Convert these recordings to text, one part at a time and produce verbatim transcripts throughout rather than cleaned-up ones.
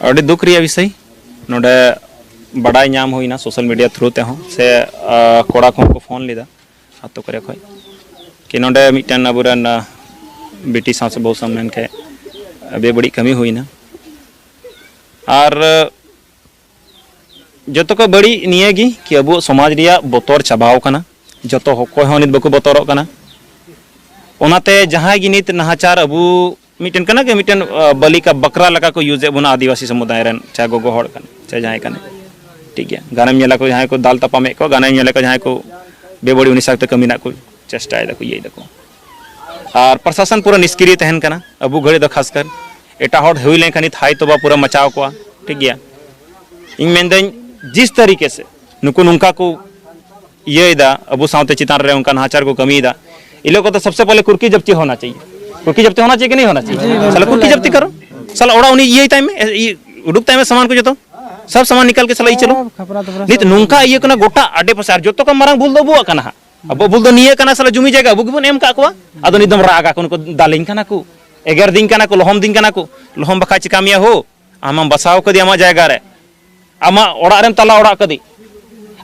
ᱟᱹᱰᱤ ᱫᱩᱠ ᱨᱮᱭᱟᱜ ᱵᱤᱥᱚᱭ᱾ ᱱᱚᱰᱮ ᱵᱟᱰᱟᱭ ᱧᱟᱢ ᱦᱩᱭᱱᱟ social media through ᱛᱮᱦᱚᱸ, ᱥᱮ ᱠᱚᱲᱟ ᱠᱚᱦᱚᱸ ᱠᱚ ᱯᱷᱳᱱ ᱞᱮᱫᱟ ᱟᱛᱳ ᱠᱚᱨᱮ ᱠᱷᱚᱱ, ᱠᱤ ᱱᱚᱰᱮ ᱢᱤᱫᱴᱮᱱ ᱟᱵᱚᱨᱮᱱ ᱵᱤᱴᱤ ᱥᱟᱶ ᱥᱮ ᱵᱟᱹᱦᱩ ᱥᱟᱶ ᱢᱮᱱᱠᱮ ᱵᱮᱵᱟᱹᱲᱤᱡ ᱠᱟᱹᱢᱤ ᱦᱩᱭᱱᱟ᱾ ᱟᱨ ᱡᱚᱛᱚ ᱠᱚ ᱵᱟᱹᱲᱤᱡ ᱱᱤᱭᱟᱹ ᱜᱮ ᱠᱤ ᱟᱵᱚᱣᱟᱜ ᱥᱚᱢᱟᱡᱽ ᱨᱮᱭᱟᱜ ᱵᱚᱛᱚᱨ ᱪᱟᱵᱟᱣ ᱠᱟᱱᱟ᱾ ᱡᱚᱛᱚ ᱚᱠᱚᱭ ᱦᱚᱸ ᱱᱤᱛ ᱵᱟᱠᱚ ᱵᱚᱛᱚᱨᱚᱜ ᱠᱟᱱᱟ᱾ ᱚᱱᱟᱛᱮ ᱡᱟᱦᱟᱸᱭ ᱜᱮ ᱱᱤᱛ ᱱᱟᱦᱟᱪᱟᱨ, ᱟᱵᱚ ᱢᱤᱫᱴᱮᱱ ᱠᱟᱱᱟ ᱠᱤ ᱢᱤᱫᱴᱮᱱ, ᱟ, ᱵᱟᱹᱞᱤᱠᱟ ᱵᱟᱠᱨᱟ ᱞᱮᱠᱟ ᱠᱚ use ᱮᱫ ᱵᱚᱱᱟ ᱟᱹᱫᱤᱵᱟᱹᱥᱤ ᱥᱚᱢᱩᱫᱟᱭ ᱨᱮᱱ, ᱪᱟᱦᱮ ᱜᱚᱜᱚ ᱦᱚᱲ ᱠᱟᱱᱟ, ᱪᱟᱦᱮ ᱡᱟᱦᱟᱸᱭ ᱠᱟᱱᱟ᱾ ᱴᱷᱤᱠ ᱜᱮᱭᱟ, ᱜᱟᱱᱮᱢ ᱧᱮᱞᱟ ᱠᱚ ᱡᱟᱦᱟᱸᱭ ᱠᱚ ᱫᱟᱞ ᱛᱟᱯᱟᱢᱮᱫ ᱠᱚ, ᱜᱟᱱᱮᱢ ᱧᱮᱞᱟ ᱠᱚ ᱡᱟᱦᱟᱸᱭ ᱠᱚ ᱵᱮᱵᱟᱹᱲᱤᱡ ᱩᱱᱤ ᱥᱟᱶᱛᱮ ᱠᱟᱹᱢᱤ ᱨᱮᱱᱟᱜ ᱠᱚ ᱪᱮᱥᱴᱟᱭ ᱫᱟᱠᱚ, ᱤᱭᱟᱹᱭ ᱫᱟᱠᱚ᱾ ᱟᱨ ᱯᱨᱚᱥᱟᱥᱚᱱ ᱯᱩᱨᱟᱹ ᱱᱤᱥᱠᱨᱤᱭ ᱛᱟᱦᱮᱱ ᱠᱟᱱᱟ᱾ ᱟᱵᱚ ᱜᱷᱟᱹᱲᱤᱡ ᱫᱚ ᱠᱷᱟᱥᱠᱟᱨ ᱮᱴᱟᱜ ᱦᱚᱲ ᱦᱩᱭ ᱞᱮᱱᱠᱷᱟᱱ ᱱᱤᱛ ᱦᱟᱭ ᱛᱚᱵᱟ ᱯᱩᱨᱟᱹ ᱢᱟᱪᱟᱣ ᱠᱚᱜᱼᱟ᱾ ᱴᱷᱤᱠ ᱜᱮᱭᱟ, ᱤᱧ ᱢᱮᱱᱫᱟᱹᱧ ᱡᱤᱥ ᱛᱟᱹᱨᱤᱠᱮ ᱥᱮ ᱱᱩᱠᱩ ᱱᱚᱝᱠᱟ ᱠᱚ ᱤᱭᱟᱹᱭᱮᱫᱟ, ᱟᱵᱚ ᱥᱟᱶᱛᱟ ᱪᱮᱛᱟᱱ ᱨᱮ ᱚᱱᱠᱟ ᱱᱟᱦᱟᱪᱟᱨ ᱠᱚ ᱠᱟᱹᱢᱤᱭᱮᱫᱟ, ᱤᱱᱟᱹ ᱠᱚᱫᱚ ᱥᱚᱵᱥᱮ ᱯᱚᱦᱞᱮ ᱠᱩᱨᱠᱤ ᱡᱟᱯᱪᱤ ᱦᱳᱱᱟ ᱪᱟᱦᱤᱭᱮ᱾ ᱠᱩᱨᱠᱤ ᱡᱟᱯᱪᱤ ᱦᱳᱱᱟ ᱪᱟᱦᱤᱭᱮ ᱠᱤ ᱱᱟᱦᱤ ᱦᱳᱱᱟ ᱪᱟᱦᱤᱭᱮ? ᱥᱟᱞᱟ ᱠᱩᱨᱠᱤ ᱡᱟᱯᱪᱤ ᱠᱟᱨᱚ, ᱥᱟᱞᱟ ᱚᱲᱟᱜ ᱩᱱᱤ ᱤᱭᱟᱹᱭ ᱛᱟᱭ ᱢᱮ, ᱤ-, ᱩᱰᱩᱠ ᱛᱟᱭ ᱢᱮ ᱥᱟᱢᱟᱱ ᱠᱚ ᱡᱚᱛᱚ, ᱥᱟᱵ ᱥᱟᱢᱟᱱ ᱱᱤᱠᱟᱞ ᱠᱮ ᱥᱟᱞᱟ ᱤ ᱪᱚᱞᱚ᱾ ᱱᱤᱛ ᱱᱚᱝᱠᱟ ᱤᱭᱟᱹ ᱠᱟᱱᱟ ᱜᱚᱴᱟ ᱟᱰᱮ ᱯᱟᱥᱮ, ᱟᱨ ᱡᱚᱛᱚ ᱠᱷᱚᱱ ᱢᱟᱨᱟᱝ ᱵᱷᱩᱞ ᱫᱚ ᱟᱵᱚᱣᱟᱜ ᱠᱟᱱᱟ ᱦᱟᱸᱜ᱾ ᱟᱵᱚ ᱵᱷᱩᱞ ᱫᱚ ᱱᱤᱭᱟᱹ ᱠᱟᱱᱟ, ᱥᱟᱞᱟ ᱡᱩᱢᱤ ᱡᱟᱭᱜᱟ ᱟᱵᱚ ᱜᱮᱵᱚᱱ ᱮᱢ ᱠᱟᱜ ᱠᱚᱣᱟ, ᱟᱫᱚ ᱱᱤᱛ ᱫᱚᱢ ᱨᱟᱜᱟ ᱠᱚ, ᱱᱩᱠᱩ ᱫᱟᱞᱤᱧ ᱠᱟᱱᱟ ᱠᱚ, ᱮᱜᱮᱨ ᱫᱤᱧ ᱠᱟᱱᱟ ᱠᱚ, ᱞᱚᱦᱚᱢ ᱫᱤᱧ ᱠᱟᱱᱟ ᱠᱚ᱾ ᱞᱚᱦᱚᱢ ᱵᱟᱠᱷᱟᱡ ᱪᱤᱠᱟ ᱢᱮᱭᱟ ᱦᱳ? ᱟᱢᱮᱢ ᱵᱟᱥᱟᱣ ᱠᱟᱫᱮᱭᱟ ᱟᱢᱟᱜ ᱡᱟᱭᱜᱟ ᱨᱮ, ᱟᱢᱟᱜ ᱚᱲᱟᱜ ᱨᱮᱢ ᱛᱟᱞᱟ ᱚᱲᱟᱜ ᱠᱟᱫᱮ,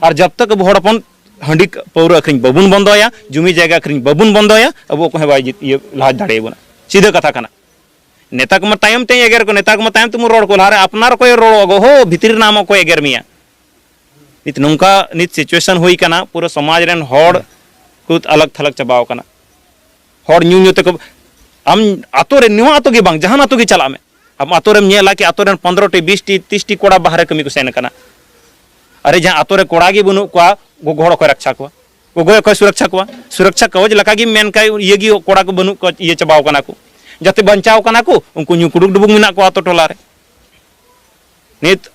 ᱟᱨ ᱡᱟᱵ ᱛᱟᱠ ᱟᱵᱚ ᱦᱚᱲ ᱦᱚᱯᱚᱱ ᱦᱟᱺᱰᱤ ᱯᱟᱹᱣᱨᱟᱹ ᱟᱹᱠᱷᱨᱤᱧ ᱵᱟᱵᱚᱱ ᱵᱚᱱᱫᱚᱭᱟ, ᱡᱩᱢᱤ ᱡᱟᱭᱜᱟ ᱟᱹᱠᱷᱨᱤᱧ ᱵᱟᱵᱚᱱ ᱵᱚᱱᱫᱚᱭᱟ, ᱟᱵᱚ ᱚᱠᱚᱭ ᱦᱚᱸ ᱵᱟᱭ ᱡᱤᱛ-, ᱤᱭᱟᱹ ᱞᱟᱦᱟ ᱫᱟᱲᱮᱭᱟᱵᱚᱱᱟ᱾ ᱥᱤᱫᱷᱟᱹ ᱠᱟᱛᱷᱟ ᱠᱟᱱᱟ᱾ ᱱᱮᱛᱟ ᱠᱚᱢᱟ ᱛᱟᱭᱚᱢ ᱛᱮ ᱮᱜᱮᱨ ᱠᱚ, ᱱᱮᱛᱟ ᱠᱚᱢᱟ ᱛᱟᱭᱚᱢ ᱛᱮᱵᱚᱱ ᱨᱚᱲ ᱠᱚ, ᱞᱟᱦᱟᱨᱮ ᱟᱯᱱᱟᱨ ᱚᱠᱚᱭ ᱨᱚᱲ ᱟᱜᱚ ᱦᱳ, ᱵᱷᱤᱛᱨᱤ ᱨᱮᱱᱟᱜ ᱟᱢ ᱚᱠᱚᱭ ᱮᱜᱮᱨ ᱢᱮᱭᱟ? ᱱᱤᱛ ᱱᱚᱝᱠᱟ ᱱᱤᱛ situation ᱦᱩᱭ ᱠᱟᱱᱟ, ᱯᱩᱨᱟᱹ ᱥᱚᱢᱟᱡᱽ ᱨᱮᱱ ᱦᱚᱲ ᱠᱚ ᱟᱞᱟᱜᱽ ᱛᱷᱟᱞᱟᱜᱽ ᱪᱟᱵᱟᱣ ᱠᱟᱱᱟ᱾ ᱦᱚᱲ ᱧᱩ ᱧᱩ ᱛᱮᱠᱚ, ᱟᱢ ᱟᱛᱳ ᱨᱮ, ᱱᱚᱣᱟ ᱟᱛᱳ ᱜᱮ ᱵᱟᱝ, ᱡᱟᱦᱟᱱ ᱟᱛᱳ ᱜᱮ ᱪᱟᱞᱟᱜ ᱢᱮ, ᱟᱢ ᱟᱛᱳ ᱨᱮᱢ ᱧᱮᱞᱟ ᱠᱤ ᱟᱛᱳ ᱨᱮᱱ ᱯᱚᱱᱫᱽᱨᱚ ᱴᱤ, ᱵᱤᱥ ᱴᱤ, ᱛᱤᱨᱤᱥ ᱴᱤ ᱠᱚᱲᱟ ᱵᱟᱦᱨᱮ ᱠᱟᱹᱢᱤ ᱠᱚ ᱥᱮᱱ ᱠᱟᱱᱟ᱾ ᱟᱨᱮ, ᱡᱟᱦᱟᱸ ᱟᱛᱳ ᱨᱮ ᱠᱚᱲᱟ ᱜᱮ ᱵᱟᱹᱱᱩᱜ ᱠᱚᱣᱟ, ᱜᱚᱜᱚ ᱦᱚᱲ ᱚᱠᱚᱭ ᱨᱟᱠᱪᱷᱟ ᱠᱚᱣᱟ? ᱜᱚᱜᱚ ᱚᱠᱚᱭ ᱥᱩᱨᱚᱠᱪᱷᱟ ᱠᱚᱣᱟ? ᱥᱩᱨᱚᱠᱪᱷᱟ ᱠᱟᱜᱚᱡᱽ ᱞᱮᱠᱟ ᱜᱮᱢ ᱢᱮᱱ ᱠᱷᱟᱡ ᱤᱭᱟᱹ ᱜᱮ ᱠᱚᱲᱟ ᱠᱚ ᱵᱟᱹᱱᱩᱜ ᱠᱚᱣᱟ, ᱤᱭᱟᱹ ᱪᱟᱵᱟᱣ ᱠᱟᱱᱟ ᱠᱚ, ᱡᱟᱛᱮ ᱵᱟᱧᱪᱟᱣ ᱠᱟᱱᱟ ᱠᱚ, ᱩᱱᱠᱩ ᱧᱩ ᱠᱩᱰᱩᱠ ᱰᱩᱵᱩᱠ ᱢᱮᱱᱟᱜ ᱠᱚᱣᱟ ᱟᱛᱳ ᱴᱚᱞᱟ ᱨᱮ᱾ ᱱᱤᱛ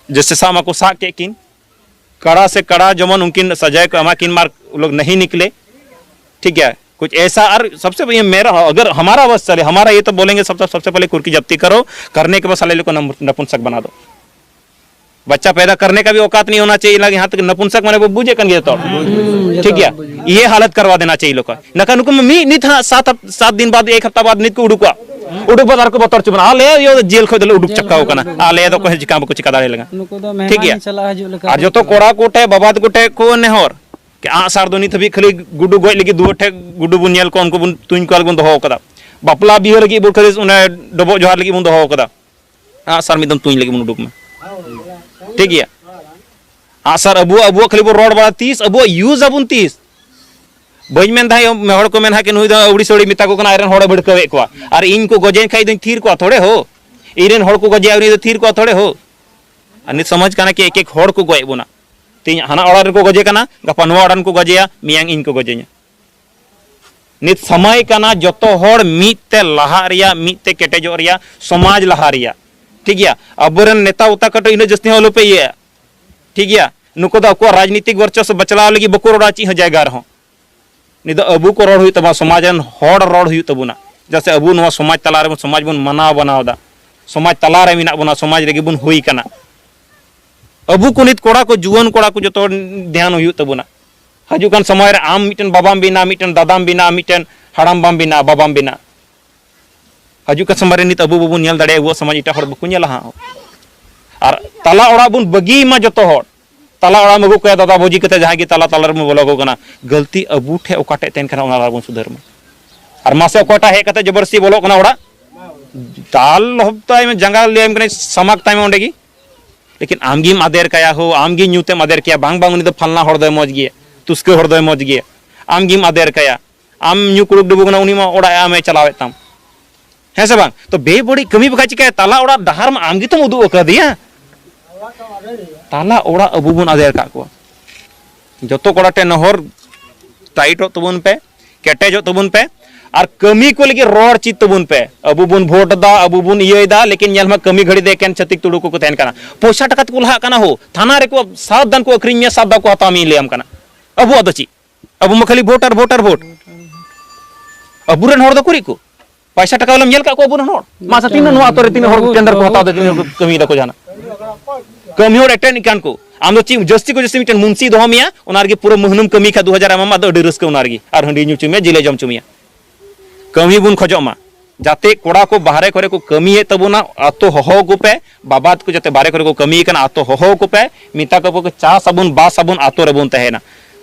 ᱡᱮᱥᱮ ᱥᱟᱵ ᱢᱟᱠᱚ ᱥᱟᱵ ᱠᱮᱫ ᱠᱤᱱ, ᱠᱟᱲᱟ ᱥᱮ ᱠᱟᱲᱟ ᱡᱮᱢᱚᱱ ᱩᱱᱠᱤᱱ ᱥᱟᱡᱟᱭ ᱠᱚ ᱮᱢᱟ ᱠᱤᱱ ᱢᱟ, ᱞᱳᱜ ᱱᱟᱦᱤ ᱱᱤᱠᱞᱮ, ᱴᱷᱤᱠ ᱜᱮᱭᱟ, ᱠᱩᱪ ᱮᱥᱟ, ᱟᱨ ᱥᱚᱵᱥᱮ ᱵᱟᱲᱤᱭᱟ ᱢᱮᱨᱟ, ᱟᱜᱟᱨ ᱦᱟᱢᱟᱨᱟ ᱵᱟᱥ ᱪᱟᱞᱮ, ᱦᱟᱢᱟᱨᱟ ᱭᱮ ᱛᱚ ᱵᱚᱞᱮᱝᱜᱮ ᱥᱚᱵ, ᱥᱚᱵᱥᱮ ᱯᱮᱦᱞᱮ ᱠᱩᱨᱠᱤ ᱡᱟᱯᱛᱤ ᱠᱟᱨᱳ, ᱠᱟᱨᱱᱮ ᱠᱮ ᱵᱟᱫ ᱥᱟᱞᱮ ᱞᱮᱠᱚ ᱱᱟᱯᱩᱱᱥᱟᱠ ᱵᱟᱱᱟ ᱫᱚ᱾ बच्चा पैदा करने का भी औकात नहीं होना चाहिए, लगे यहाँ तक नपुंसक माने वो बूझे कन गे तो। ठीक गया। ये हालत करवा देना चाहिए लोग का। नका नुकुम मी नित हाँ सात हफ- सात दिन बाद, एक हफ्ता बाद नित को उड़ुका। उड़ुक बाद आर को बतौर चुबन आले यो जेल खोज उड़ुक चक्का हो कना। आले तो कोई चिका को चिका दाड़े लगा। ᱱᱩᱠᱩ ᱫᱚ ᱴᱷᱤᱠ ᱜᱮᱭᱟ᱾ ᱢᱮᱦᱢᱟᱱ ᱪᱟᱞᱟᱜ ᱦᱤᱡᱩᱜ ᱞᱮᱠᱟ ᱟᱨ ᱠᱚ ᱡᱚᱛᱚ ᱠᱚᱲᱟ ᱠᱚᱴᱷᱮ, ᱵᱟᱵᱟ ᱛᱟᱠᱚ ᱴᱷᱮ ᱠᱚ ᱱᱮᱦᱚᱨ ᱠᱮ ᱟᱜ ᱥᱟᱨ ᱫᱚ ᱱᱤᱛ ᱦᱟᱹᱵᱤᱡ ᱠᱷᱟᱹᱞᱤ ᱜᱩᱰᱩ ᱜᱚᱡ ᱞᱟᱹᱜᱤᱫ ᱫᱩᱣᱟᱹᱨ ᱴᱷᱮ ᱜᱩᱰᱩ ᱵᱚᱱ ᱧᱮᱞ ᱠᱚᱣᱟ, ᱩᱱᱠᱩ ᱵᱚᱱ ᱛᱩᱧ ᱠᱚᱣᱟ ᱟᱨ ᱵᱚᱱ ᱫᱚᱦᱚ ᱠᱟᱫᱟ᱾ ᱵᱟᱯᱞᱟ ᱵᱤᱦᱟᱹ ᱞᱟᱹᱜᱤᱫ ᱵᱚᱱ ᱠᱷᱟᱹᱞᱤ ᱚᱱᱮ ᱰᱚᱵᱚᱜ ᱡᱚᱦᱟᱨ ᱞᱟᱹᱜᱤᱫ ᱵᱚᱱ ᱫᱚᱦᱚ ᱠᱟᱫᱟ᱾ ᱟᱜ ᱥᱟᱨ ᱢᱤᱫ ᱫᱚᱢ ᱛᱩᱧ ᱞᱟᱹᱜᱤᱫ ᱵᱚᱱ ᱩᱰᱩᱠ ᱢᱟ᱾ ᱴᱷᱤᱠ ᱜᱮᱭᱟ᱾ ᱟᱜ ᱥᱟᱨ ᱟᱵᱚᱣᱟᱜ, ᱟᱵᱚᱣᱟᱜ ᱠᱷᱟᱹᱞᱤ ᱵᱚᱱ ᱨᱚᱲ ᱵᱟᱲᱟ, ᱛᱤᱥ ᱟᱵᱚᱣᱟᱜ use ᱟᱵᱚᱱ ᱛᱤᱥ? ᱵᱟᱹᱧ ᱢᱮᱱ ᱫᱟ ᱦᱚᱲ ᱠᱚ ᱢᱮᱱᱟ ᱠᱤ ᱱᱩᱭ ᱫᱚ ᱟᱹᱣᱲᱤ ᱥᱟᱹᱣᱲᱤ ᱢᱮᱛᱟ ᱠᱚ ᱠᱟᱱᱟ, ᱟᱡ ᱨᱮᱱ ᱦᱚᱲᱮ ᱵᱷᱤᱲᱠᱟᱹᱣᱮᱫ ᱠᱚᱣᱟ᱾ ᱟᱨ ᱤᱧ ᱠᱚ ᱜᱚᱡᱮᱧ ᱠᱷᱟᱡ ᱤᱧ ᱫᱚᱧ ᱛᱷᱤᱨ ᱠᱚᱣᱟ ᱛᱷᱚᱲᱮ ᱦᱳ? ᱤᱧ ᱨᱮᱱ ᱦᱚᱲ ᱠᱚ ᱜᱚᱡᱮᱭᱟ, ᱩᱱᱤ ᱫᱚ ᱛᱷᱤᱨ ᱠᱚᱣᱟ ᱛᱷᱚᱲᱮ ᱦᱳ? ᱟᱨ ᱱᱤᱛ ᱥᱚᱢᱟᱡᱽ ᱠᱟᱱᱟ ᱠᱤ ᱮᱠ ᱮᱠ ᱦᱚᱲ ᱠᱚ ᱜᱚᱡ ᱵᱚᱱᱟ᱾ ᱛᱮᱦᱮᱧ ᱦᱟᱱᱟ ᱚᱲᱟᱜ ᱨᱮᱱ ᱠᱚ ᱜᱚᱡᱮ ᱠᱟᱱᱟ, ᱜᱟᱯᱟ ᱱᱚᱣᱟ ᱚᱲᱟᱜ ᱨᱮᱱ ᱠᱚ ᱜᱚᱡᱮᱭᱟ, ᱢᱮᱭᱟᱝ ᱤᱧ ᱠᱚ ᱜᱚᱡᱮᱧᱟ᱾ ᱱᱤᱛ ᱥᱚᱢᱚᱭ ᱠᱟᱱᱟ ᱡᱚᱛᱚ ᱦᱚᱲ ᱢᱤᱫ ᱛᱮ ᱞᱟᱦᱟᱜ ᱨᱮᱭᱟᱜ, ᱢᱤᱫ ᱛᱮ ᱠᱮᱴᱮᱡᱚᱜ ᱨᱮᱭᱟᱜ, ᱥᱚᱢᱟᱡᱽ ᱞᱟᱦᱟ ᱨᱮᱭᱟᱜ᱾ ᱴᱷᱤᱠ ᱜᱮᱭᱟ, ᱟᱵᱚᱨᱮᱱ ᱱᱮᱛᱟ ᱩᱛᱟ ᱠᱟᱹᱴᱩ ᱤᱱᱟᱹᱜ ᱡᱟᱹᱥᱛᱤ ᱦᱚᱸ ᱟᱞᱚᱯᱮ ᱤᱭᱟᱹᱭᱟ᱾ ᱴᱷᱤᱠ ᱜᱮᱭᱟ, ᱱᱩᱠᱩ ᱫᱚ ᱟᱠᱚᱣᱟᱜ ᱨᱟᱡᱽᱱᱤᱛᱤᱠ ᱵᱚᱨᱪᱚᱥ ᱵᱟᱪᱞᱟᱣ ᱞᱟᱹᱜᱤᱫ ᱵᱟᱠᱚ ᱨᱚᱲᱟ ᱪᱮᱫ ᱦᱚᱸ ᱡᱟᱭᱜᱟ ᱨᱮᱦᱚᱸ᱾ ᱱᱤᱛ ᱫᱚ ᱟᱵᱚ ᱠᱚ ᱨᱚᱲ ᱦᱩᱭᱩᱜ ᱛᱟᱵᱚᱱᱟ, ᱥᱚᱢᱟᱡᱽ ᱨᱮᱱ ᱦᱚᱲ ᱨᱚᱲ ᱦᱩᱭᱩᱜ ᱛᱟᱵᱚᱱᱟ᱾ ᱪᱮᱫᱟᱜ ᱥᱮ ᱟᱵᱚ ᱱᱚᱣᱟ ᱥᱚᱢᱟᱡᱽ ᱛᱟᱞᱟ ᱨᱮᱵᱚᱱ, ᱥᱚᱢᱟᱡᱽ ᱵᱚᱱ ᱢᱟᱱᱟᱣ ᱵᱟᱱᱟᱣ ᱮᱫᱟ, ᱥᱚᱢᱟᱡᱽ ᱛᱟᱞᱟ ᱨᱮ ᱢᱮᱱᱟᱜ ᱵᱚᱱᱟ, ᱥᱚᱢᱟᱡᱽ ᱨᱮᱜᱮ ᱵᱚᱱ ᱦᱩᱭ ᱠᱟᱱᱟ᱾ ᱟᱵᱚ ᱠᱚ ᱱᱤᱛ ᱠᱚᱲᱟ ᱠᱚ, ᱡᱩᱣᱟᱹᱱ ᱠᱚᱲᱟ ᱠᱚ ᱡᱚᱛᱚ ᱫᱷᱮᱭᱟᱱ ᱦᱩᱭᱩᱜ ᱛᱟᱵᱚᱱᱟ᱾ ᱦᱤᱡᱩᱜ ᱠᱟᱱ ᱥᱚᱢᱚᱭ ᱨᱮ ᱟᱢ ᱢᱤᱫᱴᱮᱱ ᱵᱟᱵᱟᱢ ᱵᱮᱱᱟᱜ, ᱢᱤᱫᱴᱮᱱ ᱫᱟᱫᱟᱢ ᱵᱮᱱᱟᱜ, ᱢᱤᱫᱴᱮᱱ ᱦᱟᱲᱟᱢ ᱵᱟᱢ ᱵᱮᱱᱟᱜ, ᱵᱟᱵᱟᱢ ᱵᱮᱱᱟᱜ᱾ ᱦᱤᱡᱩᱜ ᱠᱟᱱ ᱥᱚᱢᱚᱭ ᱨᱮ ᱱᱤᱛ ᱟᱵᱚ ᱵᱟᱵᱚᱱ ᱧᱮᱞ ᱫᱟᱲᱮᱭᱟᱜᱼᱟ, ᱟᱵᱚᱣᱟᱜ ᱥᱚᱢᱟᱡᱽ ᱮᱴᱟᱜ ᱦᱚᱲ ᱵᱟᱠᱚ ᱧᱮᱞᱟ ᱦᱟᱸᱜ᱾ ᱟᱨ ᱛᱟᱞᱟ ᱚᱲᱟᱜ ᱵᱚᱱ ᱵᱟᱹᱜᱤ ᱢᱟ ᱡᱚᱛᱚ ᱦᱚᱲ᱾ ᱛᱟᱞᱟ ᱚᱲᱟᱜ ᱮᱢ ᱟᱹᱜᱩ ᱠᱟᱭᱟ ᱫᱟᱫᱟ ᱵᱷᱟᱹᱡᱤ ᱠᱟᱛᱮ, ᱡᱟᱦᱟᱸᱭ ᱜᱮ ᱛᱟᱞᱟ ᱛᱟᱞᱟ ᱨᱮᱵᱚᱱ ᱵᱚᱞᱚ ᱟᱠᱚ ᱠᱟᱱᱟ, ᱜᱟᱹᱞᱛᱤ ᱟᱵᱚ ᱴᱷᱮᱱ ᱚᱠᱟᱴᱷᱮᱡ ᱛᱟᱦᱮᱱ ᱠᱟᱱᱟ ᱚᱱᱟ ᱵᱚᱱ ᱥᱩᱫᱷᱟᱹᱨ ᱢᱟ᱾ ᱟᱨ ᱢᱟᱥᱮ ᱚᱠᱚᱭᱴᱟᱜ ᱦᱮᱡ ᱠᱟᱛᱮ ᱡᱚᱵᱚᱨᱫᱚᱥᱛᱤ ᱵᱚᱞᱚᱜ ᱠᱟᱱᱟ ᱚᱲᱟᱜ, ᱫᱟᱞ ᱞᱚᱦᱚᱵ ᱛᱟᱭ ᱢᱮ, ᱡᱟᱸᱜᱟ ᱞᱟᱹᱭᱟᱢ ᱠᱟᱹᱱᱟᱹᱧ ᱥᱟᱢᱟᱠ ᱛᱟᱭ ᱢᱮ ᱚᱸᱰᱮ ᱜᱮ᱾ ᱞᱮᱠᱤᱱ ᱟᱢ ᱜᱮᱢ ᱟᱫᱮᱨ ᱠᱟᱭᱟ ᱦᱳ, ᱟᱢ ᱜᱮ ᱧᱩᱛᱮᱢ ᱟᱫᱮᱨ ᱠᱟᱭᱟ, ᱵᱟᱝ ᱵᱟᱝ ᱩᱱᱤ ᱫᱚ ᱯᱷᱟᱞᱱᱟ ᱦᱚᱲ ᱫᱚᱭ ᱢᱚᱡᱽ ᱜᱮᱭᱟ, ᱛᱩᱥᱠᱟᱹ ᱦᱚᱲ ᱫᱚᱭ ᱢᱚᱡᱽ ᱜᱮᱭᱟ, ᱟᱢ ᱜᱮᱢ ᱟᱫᱮᱨ ᱠᱟᱭᱟ᱾ ᱟᱢ ᱧᱩ ᱠᱩᱲᱩᱠ ᱰᱩᱵᱩ ᱠᱟᱱᱟ, ᱩᱱᱤ ᱢᱟ ᱚᱲᱟᱜ ᱮ ᱟᱢᱮ ᱪᱟᱞᱟᱣᱮᱫ ᱛᱟᱢ᱾ ᱦᱮᱸ ᱥᱮ ᱵᱟᱝ? ᱛᱚ ᱵᱮᱵᱟᱹᱲᱤᱡ ᱠᱟᱹᱢᱤ ᱵᱟᱠᱷᱟᱡ ᱪᱤᱠᱟᱹᱭᱟ? ᱛᱟᱞᱟ ᱚᱲᱟᱜ ᱰᱟᱦᱟᱨ ᱢᱟ ᱟᱢ ᱜᱮᱛᱚᱢ ᱩᱫᱩᱜ ᱟᱠᱟᱫᱮᱭᱟ᱾ ᱛᱟᱞᱟ ᱚᱲᱟᱜ ᱟᱵᱚ ᱵᱚᱱ ᱟᱫᱮᱨ ᱟᱠᱟᱫ ᱠᱚᱣᱟ᱾ ᱡᱚᱛᱚ ᱠᱚᱲᱟ ᱴᱷᱮᱱ ᱱᱚᱦᱚᱨ, ᱴᱟᱭᱤᱴᱚᱜ ᱛᱟᱵᱚᱱ ᱯᱮ, ᱠᱮᱴᱮᱡᱚᱜ ᱛᱟᱵᱚᱱ ᱯᱮ, ᱟᱨ ᱠᱟᱹᱢᱤ ᱠᱚ ᱞᱟᱹᱜᱤᱫ ᱨᱚᱲ ᱪᱮᱫ ᱛᱟᱵᱚᱱ ᱯᱮ᱾ ᱟᱵᱚ ᱵᱚᱱ ᱵᱷᱳᱴ ᱮᱫᱟ, ᱟᱵᱚ ᱵᱚᱱ ᱤᱭᱟᱹᱭᱮᱫᱟ, ᱞᱮᱠᱤᱱ ᱧᱮᱞ ᱢᱟ ᱠᱟᱹᱢᱤ ᱜᱷᱟᱹᱲᱤ ᱫᱚ ᱮᱠᱮᱱ ᱪᱷᱟᱹᱛᱤᱠ ᱛᱩᱲᱩ ᱠᱚᱠᱚ ᱛᱟᱦᱮᱱ ᱠᱟᱱᱟ᱾ ᱯᱚᱭᱥᱟ ᱴᱟᱠᱟ ᱛᱮᱠᱚ ᱞᱟᱦᱟᱜ ᱠᱟᱱᱟ ᱦᱳ, ᱛᱷᱟᱱᱟ ᱨᱮᱠᱚ ᱥᱟᱛ ᱫᱟᱱ ᱠᱚ ᱟᱹᱠᱷᱨᱤᱧ ᱢᱮᱭᱟ, ᱥᱟᱛ ᱫᱟᱱ ᱠᱚ ᱦᱟᱛᱟᱣ ᱢᱮᱭᱟ, ᱞᱟᱹᱭᱟᱢ ᱠᱟᱱᱟ᱾ ᱟᱵᱚᱣᱟᱜ ᱫᱚ ᱪᱮᱫ? ᱟᱵᱚ ᱢᱟ ᱠᱷᱟᱹᱞᱤ ᱵᱷᱳᱴ ᱟᱨ ᱵᱷᱳᱴ ᱟᱨ ᱵᱷᱳᱴ᱾ ᱟᱵᱚᱨᱮᱱ ᱦᱚᱲ ᱫᱚ ᱩᱠᱩᱨᱤᱡ ᱠᱚ? ᱯᱚᱭᱥᱟ ᱴᱟᱠᱟ ᱵᱟᱞᱟᱢ ᱧᱮᱞ ᱠᱟᱜ ᱠᱚᱣᱟ ᱟᱵᱚᱨᱮᱱ ᱦᱚᱲ? ᱢᱟᱥᱮ ᱛᱤᱱᱟᱹᱜ ᱱᱚᱣᱟ ᱟᱛᱳ ᱨᱮ ᱛᱤᱱᱟᱹᱜ ᱦᱚᱲ ᱴᱮᱱᱰᱟᱨ ᱠᱚ ᱦᱟᱛᱟᱣ ᱮᱫᱟ, ᱛᱤᱱᱟᱹᱜ ᱦᱚᱲ ᱠᱚ ᱠᱟᱹᱢᱤᱭᱮᱫᱟ ᱠᱚ ᱡᱟᱦᱟᱱᱟᱜ? ᱠᱟᱹᱢᱤ ᱦᱚᱲ ᱮᱴᱮᱱ ᱤᱠᱟᱱ ᱠᱚ᱾ ᱟᱢ ᱫᱚ ᱪᱮᱫ ᱡᱟᱹᱥᱛᱤ ᱠᱚ ᱡᱟᱹᱥᱛᱤ ᱢᱤᱫᱴᱮᱱ ᱢᱩᱱᱥᱤ ᱫᱚᱦᱚ ᱢᱮᱭᱟ, ᱚᱱᱟ ᱨᱮᱜᱮ ᱯᱩᱨᱟᱹ ᱢᱟᱹᱦᱱᱟᱹᱢ ᱠᱟᱹᱢᱤ ᱠᱷᱟᱡ ᱫᱩ ᱦᱟᱡᱟᱨ ᱮᱢᱟᱢᱟ, ᱟᱫᱚ ᱟᱹᱰᱤ ᱨᱟᱹᱥᱠᱟᱹ ᱚᱱᱟ ᱨᱮᱜᱮ, ᱟᱨ ᱦᱟᱺᱰᱤ ᱧᱩ ᱦᱚᱪᱚ ᱢᱮᱭᱟ, ᱡᱤᱞᱮ ᱡᱚᱢ ᱦᱚᱪᱚ ᱢᱮᱭᱟ᱾ ᱠᱟᱹᱢᱤ ᱵᱚᱱ ᱠᱷᱚᱡᱚᱜ ᱢᱟ, ᱡᱟᱛᱮ ᱠᱚᱲᱟ ᱠᱚ ᱵᱟᱦᱨᱮ ᱠᱚᱨᱮ ᱠᱚ ᱠᱟᱹᱢᱤᱭᱮᱫ ᱛᱟᱵᱚᱱᱟ, ᱟᱛᱳ ᱦᱚᱦᱚ ᱟᱠᱚ ᱯᱮ, ᱵᱟᱵᱟ ᱛᱟᱠᱚ ᱡᱟᱛᱮ ᱵᱟᱦᱨᱮ ᱠᱚᱨᱮ ᱠᱚ ᱠᱟᱹᱢᱤᱭᱮᱫ ᱠᱟᱱᱟ, ᱟᱛᱳ ᱦᱚᱦᱚ ᱟᱠᱚ ᱯᱮ, ᱢᱮᱛᱟ ᱠᱚᱯᱮ ᱠᱚ ᱪᱟᱥ ᱟᱵᱚᱱ, ᱵᱟᱥ ᱟᱵᱚᱱ, ᱟᱛᱳ ᱨᱮᱵᱚᱱ ᱛᱟᱦᱮᱱᱟ᱾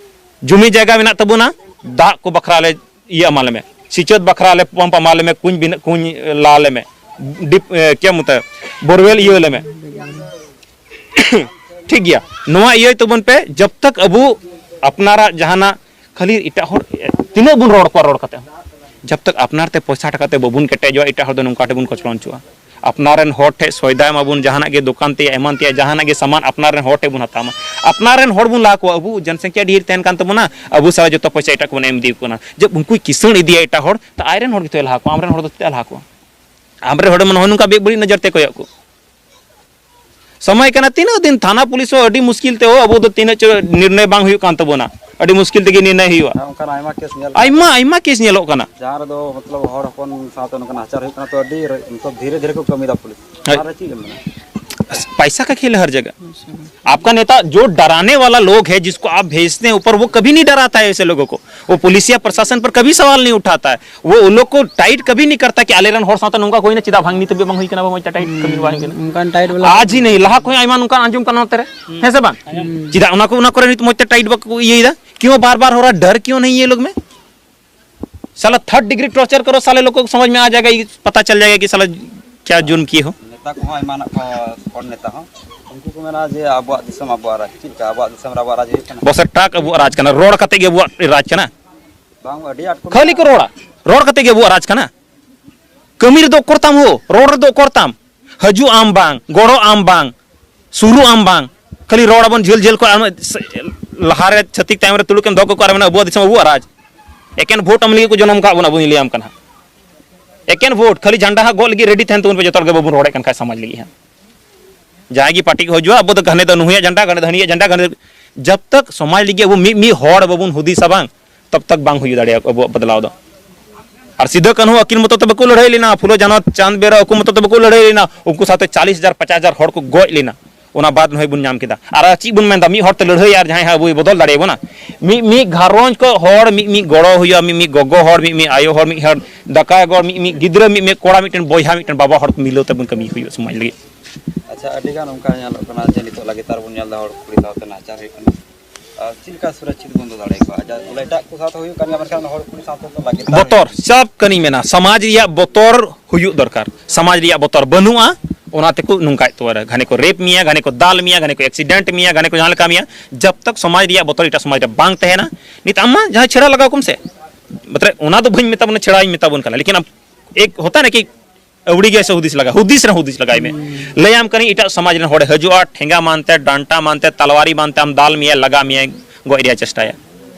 ᱡᱩᱢᱤ ᱡᱟᱭᱜᱟ ᱢᱮᱱᱟᱜ ᱛᱟᱵᱚᱱᱟ, ᱫᱟᱜ ᱠᱚ ᱵᱟᱠᱷᱨᱟ ᱞᱮ ᱤᱭᱟᱹ ᱮᱢᱟ ᱞᱮᱢᱮ, ᱥᱤᱪᱟᱹᱛ ᱵᱟᱠᱷᱨᱟ ᱞᱮ ᱯᱟᱢᱯ ᱮᱢᱟ ᱞᱮᱢᱮ, ᱠᱩᱧ ᱵᱤᱱᱟᱹ, ᱠᱩᱧ ᱞᱟ ᱞᱮᱢᱮ, ᱰᱤᱯ, ᱮ, ᱪᱮᱫ ᱢᱮᱛᱟᱜᱼᱟ, ᱵᱳᱨᱣᱮᱞ ᱤᱭᱟᱹ ᱞᱮᱢᱮ᱾ ᱴᱷᱤᱠ ᱜᱮᱭᱟ, ᱱᱚᱣᱟ ᱤᱭᱟᱹᱭ ᱛᱟᱵᱚᱱ ᱯᱮ, ᱡᱟᱵ ᱛᱟᱠ ᱟᱵᱚ ᱟᱯᱱᱟᱨᱟᱜ ᱡᱟᱦᱟᱱᱟᱜ, ᱠᱷᱟᱹᱞᱤ ᱮᱴᱟᱜ ᱦᱚᱲ ᱛᱤᱱᱟᱹᱜ ᱵᱚᱱ ᱨᱚᱲ ᱠᱚᱣᱟ, ᱨᱚᱲ ᱠᱟᱛᱮ ᱦᱚᱸ, ᱡᱟᱵ ᱛᱟᱠ ᱟᱯᱱᱟᱨ ᱛᱮ ᱯᱚᱭᱥᱟ ᱴᱟᱠᱟ ᱛᱮ ᱵᱟᱵᱚᱱ ᱠᱮᱴᱮᱡᱚᱜᱼᱟ, ᱮᱴᱟᱜ ᱦᱚᱲ ᱫᱚ ᱱᱚᱝᱠᱟ ᱛᱮᱵᱚᱱ ᱠᱚᱪᱞᱚᱱ ᱦᱚᱪᱚᱜᱼᱟ᱾ ᱟᱯᱱᱟᱨ ᱨᱮᱱ ᱦᱚᱲ ᱴᱷᱮᱱ ᱥᱚᱭᱫᱟᱭ ᱢᱟᱵᱚᱱ, ᱡᱟᱦᱟᱱᱟᱜ ᱜᱮ ᱫᱚᱠᱟᱱ ᱛᱮᱭᱟᱜ, ᱮᱢᱟᱱ ᱛᱮᱭᱟᱜ, ᱡᱟᱦᱟᱱᱟᱜ ᱜᱮ ᱥᱟᱢᱟᱱ ᱟᱯᱱᱟᱨ ᱨᱮᱱ ᱦᱚᱲ ᱴᱷᱮᱱ ᱵᱚᱱ ᱦᱟᱛᱟᱣ ᱢᱟ᱾ ᱟᱯᱱᱟᱨ ᱨᱮᱱ ᱦᱚᱲ ᱵᱚᱱ ᱞᱟᱦᱟ ᱠᱚᱣᱟ, ᱟᱵᱚ ᱡᱚᱱᱥᱚᱝᱠᱷᱭᱟ ᱰᱷᱮᱨ ᱛᱟᱦᱮᱱ ᱠᱟᱱ ᱛᱟᱵᱚᱱᱟ, ᱟᱵᱚ ᱥᱟᱞᱟᱜ ᱡᱚᱛᱚ ᱯᱚᱭᱥᱟ ᱮᱴᱟᱜ ᱠᱚᱵᱚᱱ ᱮᱢ ᱤᱫᱤ ᱠᱚ ᱠᱟᱱᱟ᱾ ᱡᱮ ᱩᱱᱠᱩᱭ ᱠᱤᱥᱟᱹᱬ ᱤᱫᱤᱭᱟ ᱮᱴᱟᱜ ᱦᱚᱲ, ᱛᱚ ᱟᱡ ᱨᱮᱱ ᱦᱚᱲ ᱜᱮᱛᱚᱭ ᱞᱟᱦᱟ ᱠᱚᱣᱟ, ᱟᱢ ᱨᱮᱱ ᱦᱚᱲ ᱫᱚ ᱪᱮᱫᱟᱜ ᱞᱟᱦᱟ ᱠᱚᱣᱟ? ᱟᱢ ᱨᱮᱱ ᱦᱚᱲ ᱢᱟ ᱱᱚᱜᱼᱚᱭ ᱱᱚᱝᱠᱟ ᱵᱮᱵᱟᱹᱲᱤᱡ ᱱᱚᱡᱚᱨ ᱛᱮ ᱠᱚᱭᱚᱜ ᱠᱚ᱾ ᱥᱚᱢᱚᱭ ᱠᱟᱱᱟ, ᱛᱤᱱᱟᱹᱜ ᱫᱤᱱ ᱛᱷᱟᱱᱟ ᱯᱩᱞᱤᱥ ᱦᱚᱸ ᱟᱹᱰᱤ ᱢᱩᱥᱠᱤᱞ ᱛᱮ, ᱚ, ᱟᱵᱚ ᱫᱚ ᱛᱤᱱᱟᱹᱜ ᱪᱚ ᱱᱤᱨᱱᱚᱭ ᱵᱟᱝ ᱦᱩᱭᱩᱜ ᱠᱟᱱ ᱛᱟᱵᱚᱱᱟ, ᱟᱹᱰᱤ ᱢᱩᱥᱠᱤᱞ ᱛᱮᱜᱮ ᱱᱤᱨᱱᱚᱭ ᱦᱩᱭᱩᱜᱼᱟ᱾ ᱦᱮᱸ, ᱚᱱᱠᱟᱱᱟᱜ ᱟᱭᱢᱟ ᱠᱮᱥ ᱧᱮᱞ ᱠᱟᱱᱟ᱾ ᱟᱭᱢᱟ, ᱟᱭᱢᱟ ᱠᱮᱥ ᱧᱮᱞᱚᱜ ᱠᱟᱱᱟ᱾ ᱡᱟᱦᱟᱸ ᱨᱮᱫᱚ ᱢᱚᱛᱞᱚᱵ ᱦᱚᱲ ᱦᱚᱯᱚᱱ ᱥᱟᱶᱛᱮ ᱱᱚᱝᱠᱟ ᱱᱟᱦᱟᱪᱟᱨ ᱦᱩᱭᱩᱜ ᱠᱟᱱᱟ, ᱛᱚ ᱟᱹᱰᱤ ᱨ-, ᱢᱚᱛᱞᱚᱵ ᱫᱷᱤᱨᱮ ᱫᱷᱤᱨᱮ ᱠᱚ ᱠᱟᱹᱢᱤᱭᱮᱫᱟ ᱯᱩᱞᱤᱥ᱾ ᱦᱳᱭ᱾ ᱚᱱᱟ ᱨᱮ ᱪᱮᱫ ᱮᱢ ᱢᱮᱱᱟ? ᱯᱟᱭᱥᱟ ᱠᱟ ᱠᱷᱮᱞ ᱦᱟᱨ ᱡᱟᱭᱜᱟ᱾ ᱟᱯᱠᱟ ᱱᱮᱛᱟ ᱡᱳ ᱰᱟᱨᱟᱱᱮ ᱣᱟᱞᱟ ᱞᱳᱜ ᱦᱮ, ᱡᱤᱥᱠᱳ ᱟᱯ ᱵᱷᱮᱡᱛᱮ ᱦᱮ ᱩᱯᱚᱨ, ᱣᱳ ᱠᱟᱵᱷᱤ ᱱᱟᱦᱤᱸ ᱰᱟᱨᱟᱛᱟ ᱦᱮ ᱮᱥᱮ ᱞᱳᱜᱳ ᱠᱳ᱾ ᱣᱳ ᱯᱩᱞᱤᱥ ᱭᱟ ᱯᱨᱚᱥᱟᱥᱚᱱ ᱯᱚᱨ ᱠᱟᱵᱷᱤ ᱥᱟᱣᱟᱞ ᱱᱟᱦᱤᱸ ᱩᱴᱷᱟᱛᱟ ᱦᱮ᱾ ᱣᱳ ᱩᱱ ᱞᱳᱜ ᱠᱳ ᱴᱟᱭᱤᱴ ᱠᱟᱵᱷᱤ ᱱᱟᱦᱤᱸ ᱠᱟᱨᱛᱟ ᱠᱤ ᱟᱞᱮ ᱨᱮᱱ ᱦᱚᱲ ᱥᱟᱶᱛᱮ ᱱᱚᱝᱠᱟ ᱦᱩᱭᱱᱟ, ᱪᱮᱫᱟᱜ ᱵᱟᱝ ᱱᱤᱛ ᱦᱟᱹᱵᱤᱡ ᱵᱟᱝ ᱦᱩᱭ ᱠᱟᱱᱟ, ᱵᱟᱝ ᱢᱚᱡᱽ ᱛᱮ ᱴᱟᱭᱤᱴ ᱠᱟᱹᱢᱤ ᱵᱟᱝ ᱦᱩᱭ ᱠᱟᱱᱟ᱾ ᱚᱱᱠᱟᱱ ᱴᱟᱭᱤᱴ ᱵᱟᱞᱟ ᱟᱡ ᱦᱤ ᱱᱟᱦᱤᱸ, ᱞᱟᱦᱟ ᱠᱷᱚᱱ ᱟᱭᱢᱟ ᱱᱚᱝᱠᱟᱱ ᱟᱸᱡᱚᱢ ᱠᱟᱱᱟ ᱱᱚᱛᱮ ᱨᱮ, ᱦᱮᱸ ᱥᱮ ᱵᱟᱝ? ᱦᱩᱸ᱾ ᱪᱮᱫᱟᱜ ᱚᱱᱟ ᱠᱚ, ᱚᱱᱟ ᱠᱚᱨᱮ ᱱᱤᱛ ᱢᱚᱡᱽ ᱛᱮ ᱴᱟᱭᱤᱴ ᱵᱟᱠᱚ ᱤᱭᱟᱹᱭᱮᱫᱟ? ᱠᱤᱭᱩᱸ ᱵᱟᱨ ᱵᱟᱨ ᱦᱳ ᱨᱟᱦᱟ, ᱰᱟᱨ ᱠᱤᱭᱩᱸ ᱱᱟᱦᱤᱸ ᱭᱮ ᱞᱳᱜ ᱢᱮ? ᱥᱟᱞᱟ ᱛᱷᱟᱨᱰ ᱰᱤᱜᱽᱨᱤ ᱴᱚᱨᱪᱟᱨ ᱠᱟᱨᱳ, ᱥᱟᱞᱮ ᱞᱳᱜ ᱠᱳ ᱥᱚᱢᱚᱡᱽ ᱢᱮ ᱟ ᱡᱟᱭᱮᱜᱟ, ᱯᱟᱛᱟ ᱪᱟᱞ ᱡᱟᱭᱮᱜᱟ ᱠᱤ ᱥᱟᱞᱟ ᱠᱭᱟ ᱡᱩᱨᱢ ᱠᱤᱭᱮ ᱦᱳ᱾ ᱱᱮᱛᱟ ᱠᱚᱦᱚᱸ ᱟᱭᱢᱟ ᱦᱮᱱᱟᱜ ᱠᱚᱣᱟ, ᱦᱚᱲ ᱱᱮᱛᱟ ᱦᱚᱸ᱾ ᱩᱱᱠᱩ ᱠᱚ ᱢᱮᱱᱟ ᱡᱮ ᱟᱵᱚᱣᱟᱜ ᱫᱤᱥᱚᱢ ᱟᱵᱚᱣᱟᱜ ᱨᱟᱡᱽ᱾ ᱪᱮᱫ ᱞᱮᱠᱟ ᱟᱵᱚᱣᱟᱜ ᱫᱤᱥᱚᱢ ᱨᱮ ᱟᱵᱚᱣᱟᱜ ᱨᱟᱡᱽ ᱦᱩᱭᱩᱜ ᱠᱟᱱᱟ? ᱵᱚᱥᱮ ᱴᱨᱟᱠ ᱟᱵᱚᱣᱟᱜ ᱨᱟᱡᱽ ᱠᱟᱱᱟ, ᱨᱚᱲ ᱠᱟᱛᱮ ᱜᱮ ᱟᱵᱚᱣᱟᱜ ᱨᱟᱡᱽ ᱠᱟᱱᱟ? ᱵᱟᱝ, ᱟᱹᱰᱤ ᱟᱸᱴ ᱠᱚ ᱠᱷᱟᱹᱞᱤ ᱠᱚ ᱢᱮᱱᱟ᱾ ᱨᱚᱲᱟ, ᱨᱚᱲ ᱠᱟᱛᱮ ᱜᱮ ᱟᱵᱚᱣᱟᱜ ᱨᱟᱡᱽ ᱠᱟᱱᱟ? ᱠᱟᱹᱢᱤ ᱨᱮᱫᱚ ᱚᱠᱚᱨ ᱛᱟᱢ ᱦᱳ, ᱨᱚᱲ ᱨᱮᱫᱚ ᱚᱠᱚᱨ ᱛᱟᱢ? ᱦᱤᱡᱩᱜ ᱟᱢ ᱵᱟᱝ, ᱜᱚᱲᱚ ᱟᱢ ᱵᱟᱝ, ᱥᱩᱨᱩᱜ ᱟᱢ ᱵᱟᱝ, ᱠᱷᱟᱹᱞᱤ ᱨᱚᱲ ᱟᱵᱚᱱ ᱡᱷᱟᱹᱞ ᱡᱷᱟᱹᱞ ᱠᱷᱚᱱ, ᱟᱨ ᱞᱟᱦᱟᱨᱮ ᱪᱷᱟᱹᱛᱤᱠ ᱛᱟᱭᱚᱢ ᱨᱮ ᱛᱩᱲᱩᱠ ᱮᱢ ᱫᱚᱦᱚ ᱠᱟᱠᱚᱣᱟ ᱟᱨ ᱢᱮᱱᱟ ᱟᱵᱚᱣᱟᱜ ᱫᱤᱥᱚᱢ ᱟᱵᱚᱣᱟᱜ ᱨᱟᱡᱽ᱾ ᱮᱠᱮᱱ ᱵᱷᱳᱴ ᱮᱢ ᱞᱟᱹᱜᱤᱫ ᱠᱚ ᱡᱚᱱᱚᱢ ᱠᱟᱜ ᱵᱚᱱᱟ, ᱵᱚᱱ ᱞᱟᱹᱭᱟᱢ ᱠᱟᱱᱟ ᱦᱟᱸᱜ᱾ ᱮᱠᱮᱱ ᱵᱷᱳᱴ, ᱠᱷᱟᱹᱞᱤ ᱡᱷᱟᱱᱰᱟ ᱦᱟᱸᱜ ᱜᱚᱜ ᱞᱟᱹᱜᱤᱫ ᱨᱮᱰᱤ ᱛᱟᱦᱮᱱ ᱛᱟᱵᱚᱱ ᱯᱮ, ᱡᱚᱛᱚ ᱦᱚᱲ ᱜᱮ ᱵᱟᱵᱚᱱ ᱨᱚᱲᱮᱫ ᱠᱟᱱ ᱠᱷᱟᱡ ᱥᱚᱢᱟᱡᱽ ᱞᱟᱹᱜᱤᱫ ᱦᱟᱸᱜ᱾ ᱡᱟᱦᱟᱸᱭ ᱜᱮ ᱯᱟᱨᱴᱤ ᱠᱚ ᱦᱤᱡᱩᱜᱼᱟ, ᱟᱵᱚ ᱫᱚ ᱜᱷᱟᱱᱮ ᱫᱚ ᱱᱩᱭᱟᱜ ᱡᱷᱟᱱᱰᱟ, ᱜᱷᱟᱱᱮ ᱫᱚ ᱦᱟᱹᱱᱤᱭᱟᱜ ᱡᱷᱟᱱᱰᱟ, ᱜᱷᱟᱱᱮ ᱫᱚ, ᱡᱟᱵ ᱛᱟᱠ ᱥᱚᱢᱟᱡᱽ ᱞᱟᱹᱜᱤᱫ ᱟᱵᱚ ᱢᱤᱫ, ᱢᱤᱫ ᱦᱚᱲ ᱵᱟᱵᱚᱱ ᱦᱩᱫᱤᱥᱟ ᱵᱟᱝ, ᱛᱟᱵ ᱛᱟᱠ ᱵᱟᱝ ᱦᱩᱭ ᱫᱟᱲᱮᱭᱟᱜᱼᱟ ᱟᱵᱚᱣᱟᱜ ᱵᱚᱫᱞᱟᱣ ᱫᱚ᱾ ᱟᱨ ᱥᱤᱫᱟᱹ ᱠᱟᱹᱱᱦᱩ ᱟᱹᱠᱤᱱ ᱢᱚᱛᱚ ᱛᱮ ᱵᱟᱠᱚ ᱞᱟᱹᱲᱦᱟᱹᱭ ᱞᱮᱱᱟ, ᱯᱷᱩᱞᱳ ᱡᱷᱟᱱᱚ ᱪᱟᱸᱫᱽ ᱵᱮᱨᱟ ᱟᱠᱚ ᱢᱚᱛᱚ ᱛᱮ ᱵᱟᱠᱚ ᱞᱟᱹᱲᱦᱟᱹᱭ ᱞᱮᱱᱟ, ᱩᱱᱠᱩ ᱥᱟᱶᱛᱮ ᱪᱟᱞᱤᱥ ᱦᱟᱡᱟᱨ, ᱯᱚᱪᱟᱥ ᱦᱟᱡᱟᱨ ᱦᱚᱲ ᱠᱚ ᱜᱚᱡ ᱞᱮᱱᱟ᱾ ᱚᱱᱟ ᱵᱟᱫ ᱱᱚᱜᱼᱚᱭ ᱵᱚᱱ ᱧᱟᱢ ᱠᱮᱫᱟ᱾ ᱟᱨ ᱪᱮᱫ ᱵᱚᱱ ᱢᱮᱱᱫᱟ, ᱢᱤᱫ ᱦᱚᱲ ᱛᱮ ᱞᱟᱹᱲᱦᱟᱹᱭ ᱟᱨ ᱡᱟᱦᱟᱸᱭ ᱦᱟᱸᱜ ᱟᱵᱚᱭ ᱵᱚᱫᱚᱞ ᱫᱟᱲᱮᱭᱟᱵᱚᱱᱟ? ᱢᱤᱫ ᱢᱤᱫ ᱜᱷᱟᱨᱚᱸᱡᱽ ᱠᱚ ᱦᱚᱲ, ᱢᱤᱫ ᱢᱤᱫ ᱜᱚᱲᱚ ᱦᱩᱭᱩᱜᱼᱟ, ᱢᱤᱫ ᱢᱤᱫ ᱜᱚᱜᱚ ᱦᱚᱲ, ᱢᱤᱫ ᱢᱤᱫ ᱫᱟᱠᱟ ᱜᱚᱲ, ᱢᱤᱫ ᱢᱤᱫ ᱜᱤᱫᱽᱨᱟᱹ, ᱢᱤᱫ ᱢᱤᱫ ᱠᱚᱲᱟ, ᱢᱤᱫᱴᱮᱱ ᱵᱚᱭᱦᱟ, ᱢᱤᱫᱴᱮᱱ ᱵᱟᱵᱟ ᱦᱚᱲ ᱠᱚ ᱢᱤᱞᱟᱹᱣ ᱛᱮᱵᱚᱱ ᱠᱟᱹᱢᱤ ᱦᱩᱭᱩᱜᱼᱟ ᱥᱚᱢᱟᱡᱽ ᱞᱟᱹᱜᱤᱫ᱾ ᱟᱪᱪᱷᱟ, ᱟᱹᱰᱤ ᱜᱟᱱ ᱚᱱᱠᱟ ᱧᱮᱞᱚᱜ ᱠᱟᱱᱟ ᱡᱮ ᱱᱤᱛᱚᱜ ᱞᱟᱜᱟᱛᱟᱨ ᱵᱚᱱ ᱧᱮᱞ ᱮᱫᱟ ᱦᱚᱲ ᱠᱩᱲᱤ ᱥᱟᱶᱛᱮ ᱱᱟᱦᱟᱪᱟᱨ ᱦᱩᱭᱩᱜ ᱠᱟᱱᱟ᱾ ᱟᱨ ᱪᱮᱫ ᱞᱮᱠᱟ ᱥᱩᱨᱚᱠᱪᱷᱤᱛ ᱵᱚᱱ ᱫᱚᱦᱚ ᱫᱟᱲᱮᱭᱟᱠᱚᱣᱟ? ᱟᱪᱪᱷᱟ, ᱵᱚᱞᱮ ᱮᱴᱟᱜ ᱠᱚ ᱥᱟᱶᱛᱮ ᱦᱩᱭᱩᱜ ᱠᱟᱱ ᱜᱮᱭᱟ, ᱢᱮᱱᱠᱷᱟᱱ ᱦᱚᱲ ᱠᱩᱲᱤ ᱥᱟᱶᱛᱮ ᱫᱚ ᱞᱟᱜᱟᱛᱟᱨ ᱵᱚᱛᱚᱨ, ᱥᱟᱵ ᱠᱟᱹᱱᱤᱧ ᱢᱮᱱᱟ, ᱥᱚᱢᱟᱡᱽ ᱨᱮᱭᱟᱜ ᱵᱚᱛᱚᱨ ᱦᱩᱭᱩᱜ ᱫᱚᱨᱠᱟᱨ᱾ ᱥᱚᱢᱟᱡᱽ ᱨᱮᱭᱟᱜ ᱵᱚᱛᱚᱨ ᱵᱟᱹᱱᱩᱜᱼᱟ, ᱚᱱᱟ ᱛᱮᱠᱚ ᱱᱚᱝᱠᱟᱭᱮᱫ ᱛᱟᱵᱚᱱᱟ᱾ ᱜᱷᱟᱱᱮ ᱠᱚ ᱨᱮᱯ ᱢᱮᱭᱟ, ᱜᱷᱟᱱᱮ ᱠᱚ ᱫᱟᱞ ᱢᱮᱭᱟ, ᱜᱷᱟᱱᱮ ᱠᱚ ᱮᱠᱥᱤᱰᱮᱱᱴ ᱢᱮᱭᱟ, ᱜᱷᱟᱱᱮ ᱠᱚ ᱡᱟᱦᱟᱸ ᱞᱮᱠᱟ ᱢᱮᱭᱟ᱾ ᱡᱟᱵ ᱛᱟᱠ ᱥᱚᱢᱟᱡᱽ ᱨᱮᱭᱟᱜ ᱵᱚᱛᱚᱨ ᱮᱴᱟᱜ ᱥᱚᱢᱟᱡᱽ ᱨᱮ ᱵᱟᱝ ᱛᱟᱦᱮᱱᱟ, ᱱᱤᱛ ᱟᱢ ᱢᱟ ᱡᱟᱦᱟᱸᱭ ᱪᱷᱮᱲᱟ ᱞᱟᱜᱟᱣ ᱠᱚᱢ ᱥᱮ, ᱢᱚᱛᱞᱚᱵ ᱚᱱᱟ ᱫᱚ ᱵᱟᱹᱧ ᱢᱮᱛᱟ ᱵᱚᱱᱟ, ᱪᱷᱮᱲᱟᱧ ᱢᱮᱛᱟ ᱵᱚᱱ ᱠᱟᱱᱟ, ᱞᱮᱠᱤᱱ ᱟᱢ ᱮᱠ ᱦᱳᱛᱟ ᱱᱟ ᱠᱤ ᱟᱹᱣᱲᱤ ᱜᱮ ᱥᱮ ᱦᱩᱫᱤᱥ ᱞᱟᱜᱟ, ᱦᱩᱫᱤᱥ ᱨᱮ ᱦᱩᱫᱤᱥ ᱞᱟᱜᱟᱭ ᱢᱮ᱾ ᱞᱟᱹᱭᱟᱢ ᱠᱟᱹᱱᱟᱹᱧ, ᱮᱴᱟᱜ ᱥᱚᱢᱟᱡᱽ ᱨᱮᱱ ᱦᱚᱲᱮ ᱦᱤᱡᱩᱜᱼᱟ, ᱴᱷᱮᱸᱜᱟ ᱢᱟᱱᱛᱮ, ᱰᱟᱱᱴᱟ ᱢᱟᱱᱛᱮ, ᱛᱟᱞᱣᱟᱨᱤ ᱢᱟᱱᱛᱮ ᱟᱢ ᱫᱟᱞ ᱢᱮᱭᱟ, ᱞᱟᱜᱟ ᱢᱮᱭᱟ, ᱜᱚᱡ ᱨᱮᱭᱟᱜ ᱪᱮᱥᱴᱟᱭᱟ᱾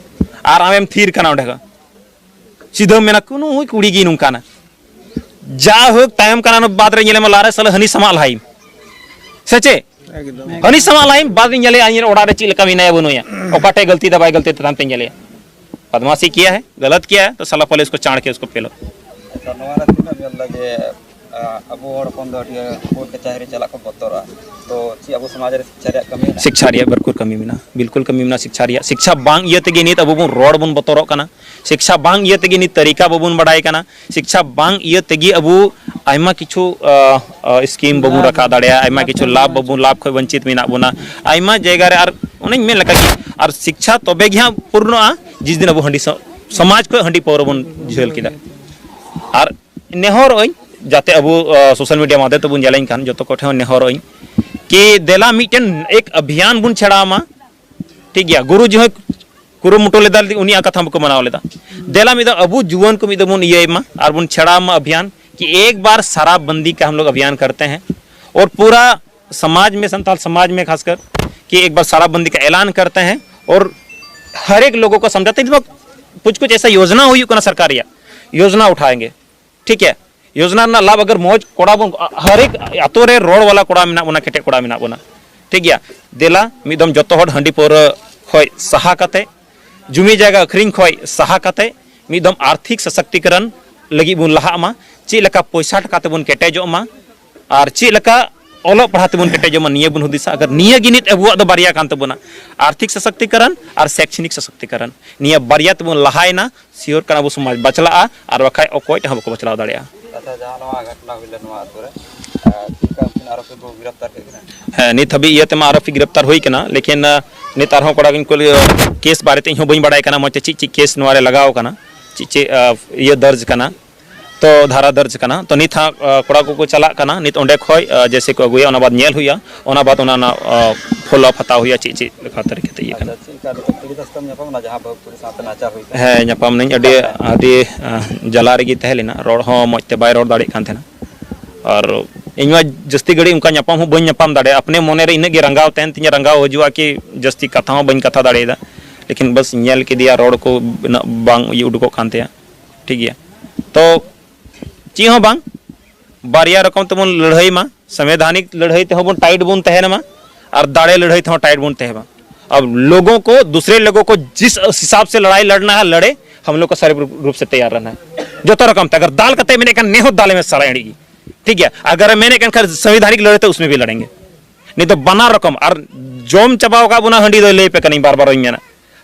ᱟᱨ ᱟᱢᱮᱢ ᱛᱷᱤᱨ ᱠᱟᱱᱟ ᱚᱸᱰᱮ ᱠᱷᱚᱱ, ᱥᱤᱫᱷᱟᱹᱢ ᱢᱮᱱᱟ, "ᱠᱩᱱᱩ ᱦᱩᱭ ᱠᱩᱲᱤ ᱜᱮ ᱱᱚᱝᱠᱟᱱᱟ᱾" ᱡᱟ ᱦᱳᱠ, ᱛᱟᱭᱚᱢ ᱠᱟᱱᱟ, ᱚᱱᱟ ᱵᱟᱫ ᱨᱮ ᱧᱮᱞᱮᱢᱟ, ᱞᱟᱨᱮ ᱥᱟᱞᱟ ᱦᱟᱹᱱᱤ ᱥᱟᱢᱟᱜ ᱞᱟᱦᱟᱭᱮᱢ᱾ ᱥᱮ ᱪᱮᱫ? ᱮᱠᱫᱚᱢ᱾ ᱦᱟᱹᱱᱤ ᱥᱟᱢᱟᱜ ᱞᱟᱦᱟᱭᱮᱢ, ᱵᱟᱫ ᱨᱮᱧ ᱧᱮᱞᱮᱭᱟ, ᱤᱧ ᱚᱲᱟᱜ ᱨᱮ ᱪᱮᱫ ᱞᱮᱠᱟ ᱢᱮᱱᱟᱭᱟ, ᱵᱟᱹᱱᱩᱭᱟ, ᱚᱠᱟᱴᱷᱮᱡ ᱜᱟᱹᱞᱛᱤ ᱫᱟᱭ, ᱵᱟᱭ ᱜᱟᱹᱞᱛᱤ ᱫᱟ, ᱛᱟᱭᱚᱢ ᱛᱮᱧ ᱧᱮᱞᱮᱭᱟ᱾ ᱵᱟᱫᱢᱟᱥᱤ ᱠᱤᱭᱟ ᱦᱮ, ᱜᱟᱞᱟᱛ ᱠᱤᱭᱟ ᱦᱮ, ᱛᱚ ᱥᱟᱞᱟ ᱯᱟᱦᱞᱮ ᱩᱥᱠᱚ ᱪᱟᱬ ᱠᱮ ᱩᱥᱠᱚ ᱯᱮᱞᱳ᱾ ᱟᱪᱪᱷᱟ, ᱱᱚᱣᱟ ᱨᱮ ᱛᱤᱱᱟᱹᱜ ᱧᱮᱞ ᱮᱫᱟ ᱡᱮ, ᱟ, ᱟᱵᱚ ᱦᱚᱲ ᱦᱚᱯᱚᱱ ᱫᱚ ᱟᱹᱰᱤ ᱠᱳᱨᱴ ᱠᱟᱪᱟᱦᱟᱨᱤ ᱪᱟᱞᱟᱜ ᱠᱚ ᱵᱚᱛᱚᱨᱟ, ᱛᱚ ᱪᱮᱫ ᱟᱵᱚ ᱥᱚᱢᱟᱡᱽ ᱨᱮ ᱥᱤᱠᱪᱷᱟ ᱨᱮᱭᱟᱜ ᱵᱤᱞᱠᱩᱞ ᱠᱟᱹᱢᱤ ᱢᱮᱱᱟᱜᱼᱟ? ᱥᱤᱠᱪᱷᱟ ᱨᱮᱭᱟᱜ ᱵᱤᱞᱠᱩᱞ ᱠᱟᱹᱢᱤ ᱢᱮᱱᱟᱜᱼᱟ, ᱥᱤᱠᱪᱷᱟ ᱨᱮᱭᱟᱜ᱾ ᱥᱤᱠᱪᱷᱟ ᱵᱟᱝ ᱤᱭᱟᱹ ᱛᱮᱜᱮ ᱱᱤᱛ ᱟᱵᱚ ᱵᱚᱱ ᱨᱚᱲ ᱵᱚᱱ ᱵᱚᱛᱚᱨᱚᱜ ᱠᱟᱱᱟ, ᱥᱤᱠᱪᱷᱟ ᱵᱟᱝ ᱤᱭᱟᱹ ᱛᱮᱜᱮ ᱱᱤᱛ ᱛᱟᱹᱨᱤᱠᱟ ᱵᱟᱵᱚᱱ ᱵᱟᱰᱟᱭ ᱠᱟᱱᱟ, ᱥᱤᱠᱪᱷᱟ ᱵᱟᱝ ᱤᱭᱟᱹ ᱛᱮᱜᱮ ᱟᱵᱚ ᱟᱭᱢᱟ ᱠᱤᱪᱷᱩ, ᱟ, ᱟ, ᱥᱠᱤᱢ ᱵᱟᱵᱚᱱ ᱞᱟᱵᱷ, ᱨᱟᱠᱟᱵ ᱫᱟᱲᱮᱭᱟᱜᱼᱟ, ᱟᱭᱢᱟ ᱞᱟᱵᱷ ᱠᱤᱪᱷᱩ ᱠᱷᱚᱱ ᱞᱟᱵᱷ ᱵᱟᱵᱚᱱ ᱵᱟᱵᱚᱱ, ᱞᱟᱵᱷ ᱠᱷᱚᱱ ᱵᱚᱧᱪᱤᱛ ᱢᱮᱱᱟᱜ ᱵᱚᱱᱟ ᱟᱭᱢᱟ ᱡᱟᱭᱜᱟ ᱨᱮ᱾ ᱟᱨ ᱚᱱᱮᱧ ᱢᱮᱱ ᱞᱮᱠᱟ ᱜᱮ, ᱟᱨ ᱥᱤᱠᱪᱷᱟ ᱛᱚᱵᱮ ᱜᱮ ᱦᱟᱸᱜ ᱯᱩᱨᱱᱚᱜᱼᱟ, ᱡᱤᱥ ᱫᱤᱱ ᱟᱵᱚ ᱦᱟᱺᱰᱤ ᱥᱚ-, ᱥᱚᱢᱟᱡᱽ ᱠᱷᱚᱱ ᱦᱟᱺᱰᱤ ᱯᱟᱹᱣᱨᱟᱹ ᱵᱚᱱ ᱡᱷᱟᱹᱞ ᱠᱮᱫᱟ᱾ ᱟᱨ ᱱᱮᱦᱚᱨᱚᱜ ᱟᱹᱧ, ᱡᱟᱛᱮ ᱟᱵᱚ, ᱟ, ᱥᱳᱥᱟᱞ ᱢᱤᱰᱤᱭᱟ ᱢᱟᱫᱷᱮᱢ ᱛᱮᱵᱚᱱ ᱧᱮᱞᱮᱧ ᱠᱷᱟᱱ, ᱡᱚᱛᱚ ᱠᱚᱴᱷᱮᱱ ᱱᱮᱦᱚᱨᱚᱜ ᱟᱹᱧ ᱠᱤ ᱫᱮᱞᱟ ᱢᱤᱫᱴᱮᱱ ᱮᱠ ᱚᱵᱷᱤᱭᱟᱱ ᱵᱚᱱ ᱪᱷᱮᱲᱟᱣ ᱢᱟ᱾ ᱴᱷᱤᱠ ᱜᱮᱭᱟ, ᱜᱩᱨᱩᱡᱤ ᱦᱚᱸᱭ ᱠᱩᱨᱩᱢᱩᱴᱩ ᱞᱮᱫᱟ, ᱩᱱᱤᱭᱟᱜ ᱠᱟᱛᱷᱟ ᱵᱟᱠᱚ ᱢᱟᱱᱟᱣ ᱞᱮᱫᱟ᱾ ᱫᱮᱞᱟ ᱢᱤᱫ ᱫᱚ ᱟᱵᱚ ᱡᱩᱣᱟᱹᱱ ᱠᱚ ᱢᱤᱫ ᱫᱚ ᱵᱚᱱ ᱤᱭᱟᱹᱭ ᱢᱟ ᱟᱨ ᱵᱚᱱ ᱪᱷᱮᱲᱟᱣ ᱢᱟ ᱚᱵᱷᱤᱭᱟᱱ ᱠᱤ ᱮᱠ ᱵᱟᱨ ᱥᱟᱨᱟᱵ ᱵᱟᱱᱫᱤ ᱠᱟ ᱦᱟᱢ ᱞᱳᱜ ᱚᱵᱷᱤᱭᱟᱱ ᱠᱟᱨᱛᱮ ᱦᱮᱸ, ᱚᱨ ᱯᱩᱨᱟ ᱥᱚᱢᱟᱡᱽ ᱢᱮ, ᱥᱟᱱᱛᱟᱲ ᱥᱚᱢᱟᱡᱽ ᱢᱮ ᱠᱷᱟᱥᱠᱟᱨ ᱠᱤ ᱮᱠ ᱵᱟᱨ ᱥᱟᱨᱟᱵ ᱵᱟᱱᱫᱤ ᱠᱟ ᱮᱞᱟᱱ ᱠᱟᱨᱛᱮ ᱦᱮᱸ, ᱚᱨ ᱦᱟᱨ ᱮᱠ ᱞᱳᱜᱳ ᱠᱚ ᱥᱟᱢᱡᱷᱟᱛᱮ ᱦᱮᱸ, ᱠᱩᱪ ᱠᱩᱪ ᱮᱥᱟ ᱭᱳᱡᱽᱱᱟ ᱦᱩᱭᱩᱜ ᱠᱟᱱᱟ ᱥᱚᱨᱠᱟᱨ ᱨᱮᱭᱟᱜ, ᱭᱳᱡᱽᱱᱟ ᱩᱴᱷᱟᱣᱮᱸᱜᱮ᱾ ᱴᱷᱤᱠ ᱜᱮᱭᱟ, ᱭᱳᱡᱽᱱᱟ ᱨᱮᱱᱟᱜ ᱞᱟᱵᱷ ᱟᱜᱟᱨ ᱢᱚᱡᱽ ᱠᱚᱲᱟ ᱵᱚᱱ, ᱦᱟᱨ ᱮᱠ ᱟᱛᱳ ᱨᱮ ᱨᱚᱲ ᱣᱟᱞᱟ ᱠᱚᱲᱟ ᱢᱮᱱᱟᱜ ᱵᱚᱱᱟ, ᱠᱮᱴᱮᱡ ᱠᱚᱲᱟ ᱢᱮᱱᱟᱜ ᱵᱚᱱᱟ, ᱴᱷᱤᱠ ᱜᱮᱭᱟ, ᱫᱮᱞᱟ ᱢᱤᱫ ᱫᱚᱢ ᱡᱚᱛᱚ ᱦᱚᱲ ᱦᱟᱺᱰᱤ ᱯᱟᱹᱣᱨᱟᱹ ᱠᱷᱚᱡ ᱥᱟᱦᱟ ᱠᱟᱛᱮ, ᱡᱩᱢᱤ ᱡᱟᱭᱜᱟ ᱟᱹᱠᱷᱨᱤᱧ ᱠᱷᱚᱡ ᱥᱟᱦᱟ ᱠᱟᱛᱮ, ᱢᱤᱫ ᱫᱚᱢ ᱟᱨᱛᱷᱤᱠ ᱥᱚᱥᱚᱠᱛᱤᱠᱚᱨᱚᱱ ᱞᱟᱹᱜᱤᱫ ᱵᱚᱱ ᱞᱟᱦᱟᱜ ᱢᱟ᱾ ᱪᱮᱫ ᱞᱮᱠᱟ ᱯᱚᱭᱥᱟ ᱴᱟᱠᱟ ᱛᱮᱵᱚᱱ ᱠᱮᱴᱮᱡᱚᱜ ᱢᱟ ᱟᱨ ᱪᱮᱫ ᱞᱮᱠᱟ ᱚᱞᱚᱜ ᱯᱟᱲᱦᱟᱣ ᱛᱮᱵᱚᱱ ᱠᱮᱴᱮᱡᱚᱜ ᱢᱟ, ᱱᱤᱭᱟᱹ ᱵᱚᱱ ᱦᱩᱫᱤᱥᱟ᱾ ᱟᱜᱟᱨ ᱱᱤᱭᱟᱹ ᱜᱮ ᱱᱤᱛ ᱟᱵᱚᱣᱟᱜ ᱫᱚ ᱵᱟᱨᱭᱟ ᱠᱟᱱ ᱛᱟᱵᱚᱱᱟ, ᱟᱨᱛᱷᱤᱠ ᱥᱚᱥᱚᱠᱛᱤᱠᱚᱨᱚᱱ ᱟᱨ ᱥᱮᱠᱥᱚᱱᱤᱠ ᱥᱚᱥᱚᱠᱛᱤᱠᱚᱨᱚᱱ, ᱱᱤᱭᱟᱹ ᱵᱟᱨᱭᱟ ᱛᱮᱵᱚᱱ ᱞᱟᱦᱟᱭᱮᱱᱟ, ᱥᱤᱭᱳᱨ ᱠᱟᱱᱟ ᱟᱵᱚ ᱥᱚᱢᱟᱡᱽ ᱵᱟᱪᱞᱟᱜᱼᱟ, ᱟᱨ ᱵᱟᱠᱷᱟᱡ ᱚᱠᱚᱭ ᱴᱷᱮᱱ ᱦᱚᱸ ᱵᱟᱠᱚ ᱵᱟᱪᱞᱟᱣ ᱫᱟᱲᱮᱭᱟᱜᱼᱟ᱾ ᱟᱪᱪᱷᱟ, ᱡᱟᱦᱟᱸ ᱱᱚᱣᱟ ᱜᱷᱚᱴᱚᱱᱟ ᱦᱩᱭ ᱞᱮᱱ ᱱᱚᱣᱟ ᱟᱹᱛᱩ ᱨᱮ, ᱟᱨ ᱪᱮᱫ ᱞᱮᱠᱟ ᱩᱱᱠᱤᱱ ᱟᱨᱚ ᱯᱮ ᱜᱨᱮᱯᱛᱟᱨ ᱠᱮᱫ ᱠᱤᱱᱟ? ᱦᱮᱸ, ᱱᱤᱛ ᱦᱟᱹᱵᱤᱡ ᱤᱭᱟᱹ ᱛᱮᱢᱟ ᱟᱨᱚ ᱯᱮ ᱜᱨᱮᱯᱛᱟᱨ ᱦᱩᱭ ᱠᱟᱱᱟ, ᱞᱮᱠᱤᱱ, ᱟᱸ, ᱱᱤᱛ ᱟᱨᱦᱚᱸ ᱠᱚᱲᱟ ᱠᱤᱱ ᱠᱩᱞᱤ, ᱠᱮᱥ ᱵᱟᱨᱮᱛᱮ ᱤᱧ ᱦᱚᱸ ᱵᱟᱹᱧ ᱵᱟᱲᱟᱭ ᱠᱟᱱᱟ ᱢᱚᱡᱽ ᱛᱮ, ᱪᱮᱫ ᱪᱮᱫ ᱠᱮᱥ ᱱᱚᱣᱟ ᱨᱮ ᱞᱟᱜᱟᱣ ᱠᱟᱱᱟ, ᱪᱮᱫ ᱪᱮᱫ, ᱟᱸ, ᱤᱭᱟᱹ ᱫᱚᱨᱡᱽ ᱠᱟᱱᱟ᱾ ᱛᱚ ᱫᱷᱟᱨᱟ ᱫᱚᱨᱡᱽ ᱠᱟᱱᱟ᱾ ᱛᱚ ᱱᱤᱛ ᱦᱟᱸᱜ, ᱟᱸ, ᱠᱚᱲᱟ ᱠᱚᱠᱚ ᱪᱟᱞᱟᱜ ᱠᱟᱱᱟ, ᱱᱤᱛ ᱚᱸᱰᱮ ᱠᱷᱚᱡ, ᱟᱸ, ᱡᱮᱭᱥᱮ ᱠᱚ ᱟᱹᱜᱩᱭᱟ, ᱚᱱᱟ ᱵᱟᱫ ᱧᱮᱞ ᱦᱩᱭᱩᱜᱼᱟ, ᱚᱱᱟ ᱵᱟᱫ ᱚᱱᱟ ᱨᱮᱱᱟᱜ, ᱟᱸ, ᱯᱷᱚᱞᱚ ᱟᱯ ᱦᱟᱛᱟᱣ ᱦᱩᱭᱩᱜᱼᱟ, ᱪᱮᱫ ᱪᱮᱫ ᱞᱮᱠᱟ ᱛᱟᱹᱨᱤᱠᱟ ᱛᱮ ᱤᱭᱟᱹ ᱠᱟᱱᱟ᱾ ᱟᱪᱪᱷᱟ, ᱪᱮᱫ ᱞᱮᱠᱟ ᱱᱤᱛᱚᱜ ᱯᱤᱲᱤᱛ ᱥᱟᱶᱛᱮᱢ ᱧᱟᱯᱟᱢ ᱮᱱᱟ, ᱡᱟᱦᱟᱸ ᱵᱟᱹᱦᱩ ᱠᱩᱲᱤ ᱥᱟᱶᱛᱮ ᱱᱟᱦᱟᱪᱟᱨ ᱦᱩᱭ ᱠᱟᱱᱟ? ᱦᱮᱸ, ᱧᱟᱯᱟᱢ ᱱᱟᱹᱧ, ᱟᱹᱰᱤ, ᱟᱹᱰᱤ, ᱟᱸ, ᱡᱟᱞᱟ ᱨᱮᱜᱮ ᱛᱟᱦᱮᱸ ᱞᱮᱱᱟ, ᱨᱚᱲ ᱦᱚᱸ ᱢᱚᱡᱽ ᱛᱮ ᱵᱟᱭ ᱨᱚᱲ ᱫᱟᱲᱮᱭᱟᱜ ᱠᱟᱱ ᱛᱟᱦᱮᱱᱟ᱾ ᱟᱨ ᱤᱧ ᱢᱟ ᱡᱟᱹᱥᱛᱤ ᱜᱷᱟᱹᱲᱤᱡ ᱚᱱᱠᱟ ᱧᱟᱯᱟᱢ ᱦᱚᱸ ᱵᱟᱹᱧ ᱧᱟᱯᱟᱢ ᱫᱟᱲᱮᱭᱟᱜᱼᱟ, ᱟᱯᱱᱮ ᱢᱚᱱᱮ ᱨᱮ ᱤᱱᱟᱹᱜ ᱜᱮ ᱨᱟᱸᱜᱟᱣ ᱛᱟᱦᱮᱱ ᱛᱤᱧᱟᱹ, ᱨᱟᱸᱜᱟᱣ ᱦᱤᱡᱩᱜᱼᱟ ᱠᱤ ᱡᱟᱹᱥᱛᱤ ᱠᱟᱛᱷᱟ ᱦᱚᱸ ᱵᱟᱹᱧ ᱠᱟᱛᱷᱟ ᱫᱟᱲᱮᱭᱟᱫᱟ᱾ ᱞᱮᱠᱤᱱ ᱵᱟᱥ ᱧᱮᱞ ᱠᱮᱫᱮᱭᱟ, ᱨᱚᱲ ᱠᱚ ᱩᱱᱟᱹᱜ ᱵᱟᱝ ᱤᱭᱟᱹ ᱩᱰᱩᱠᱚᱜ ᱠᱟᱱ ᱛᱟᱭᱟ᱾ ᱴᱷᱤᱠ ᱜᱮᱭᱟ, ᱛᱚ ᱪᱮᱫ ᱦᱚᱸ ᱵᱟᱝ, ᱵᱟᱨᱭᱟ ᱨᱚᱠᱚᱢ ᱛᱮᱵᱚᱱ ᱞᱟᱹᱲᱦᱟᱹᱭ ᱢᱟ, ᱥᱚᱝᱵᱤᱫᱷᱟᱱᱤᱠ ᱞᱟᱹᱲᱦᱟᱹᱭ ᱛᱮᱦᱚᱸ ᱵᱚᱱ ᱴᱟᱭᱤᱴ ᱵᱚᱱ ᱛᱟᱦᱮᱱ ᱢᱟ, ᱟᱨ ᱫᱟᱲᱮ ᱞᱟᱹᱲᱦᱟᱹᱭ ᱛᱮᱦᱚᱸ ᱴᱟᱭᱤᱴ ᱵᱚᱱ ᱛᱟᱦᱮᱱ ᱢᱟ᱾ ᱟᱵ ᱞᱳᱜᱳ ᱠᱚ, ᱫᱩᱥᱨᱮ ᱞᱳᱜᱳ ᱠᱚ ᱡᱤᱥ ᱦᱤᱥᱟᱵ ᱥᱮ ᱞᱟᱲᱟᱭ ᱞᱟᱲᱱᱟ ᱦᱟᱭ ᱞᱟᱲᱮ, ᱦᱟᱢ ᱞᱳᱜ ᱠᱚ ᱥᱟᱨᱤᱨᱤᱠ ᱨᱩᱯ ᱥᱮ ᱛᱮᱭᱟᱨ ᱨᱮᱦᱱᱟ ᱦᱟᱭ᱾ ᱡᱚᱛᱚ ᱨᱚᱠᱚᱢ ᱛᱮ, ᱟᱜᱟᱨ ᱫᱟᱞ ᱠᱟᱛᱮ ᱢᱮᱱᱮᱫ ᱠᱟᱱ ᱱᱮ ᱦᱚᱸ ᱫᱟᱞᱮ ᱢᱮ ᱥᱟᱞᱟ ᱮᱲᱤ ᱜᱮ, ᱴᱷᱤᱠ ᱜᱮᱭᱟ᱾ ᱟᱜᱟᱨ ᱢᱮᱱᱮᱫ ᱠᱟᱱ ᱠᱷᱟᱱ ᱥᱚᱝᱵᱤᱫᱷᱟᱱᱤᱠ ᱞᱟᱹᱲᱦᱟᱹᱭ ᱛᱮ ᱩᱥᱢᱮ ᱵᱷᱤ ᱞᱟᱲᱮᱝᱜᱮ᱾ ᱱᱤᱛ ᱫᱚ ᱵᱟᱱᱟᱨ ᱨᱚᱠᱚᱢ, ᱟᱨ ᱡᱚᱢ ᱪᱟᱵᱟᱣ ᱟᱠᱟᱫ ᱵᱚᱱᱟ ᱦᱟᱺᱰᱤ ᱫᱚ, ᱞᱟᱹᱭ ᱯᱮ ᱠᱟᱹᱱᱟᱹᱧ, ᱵᱟᱨ ᱵᱟᱨ ᱤᱧ ᱢᱮᱱᱟ,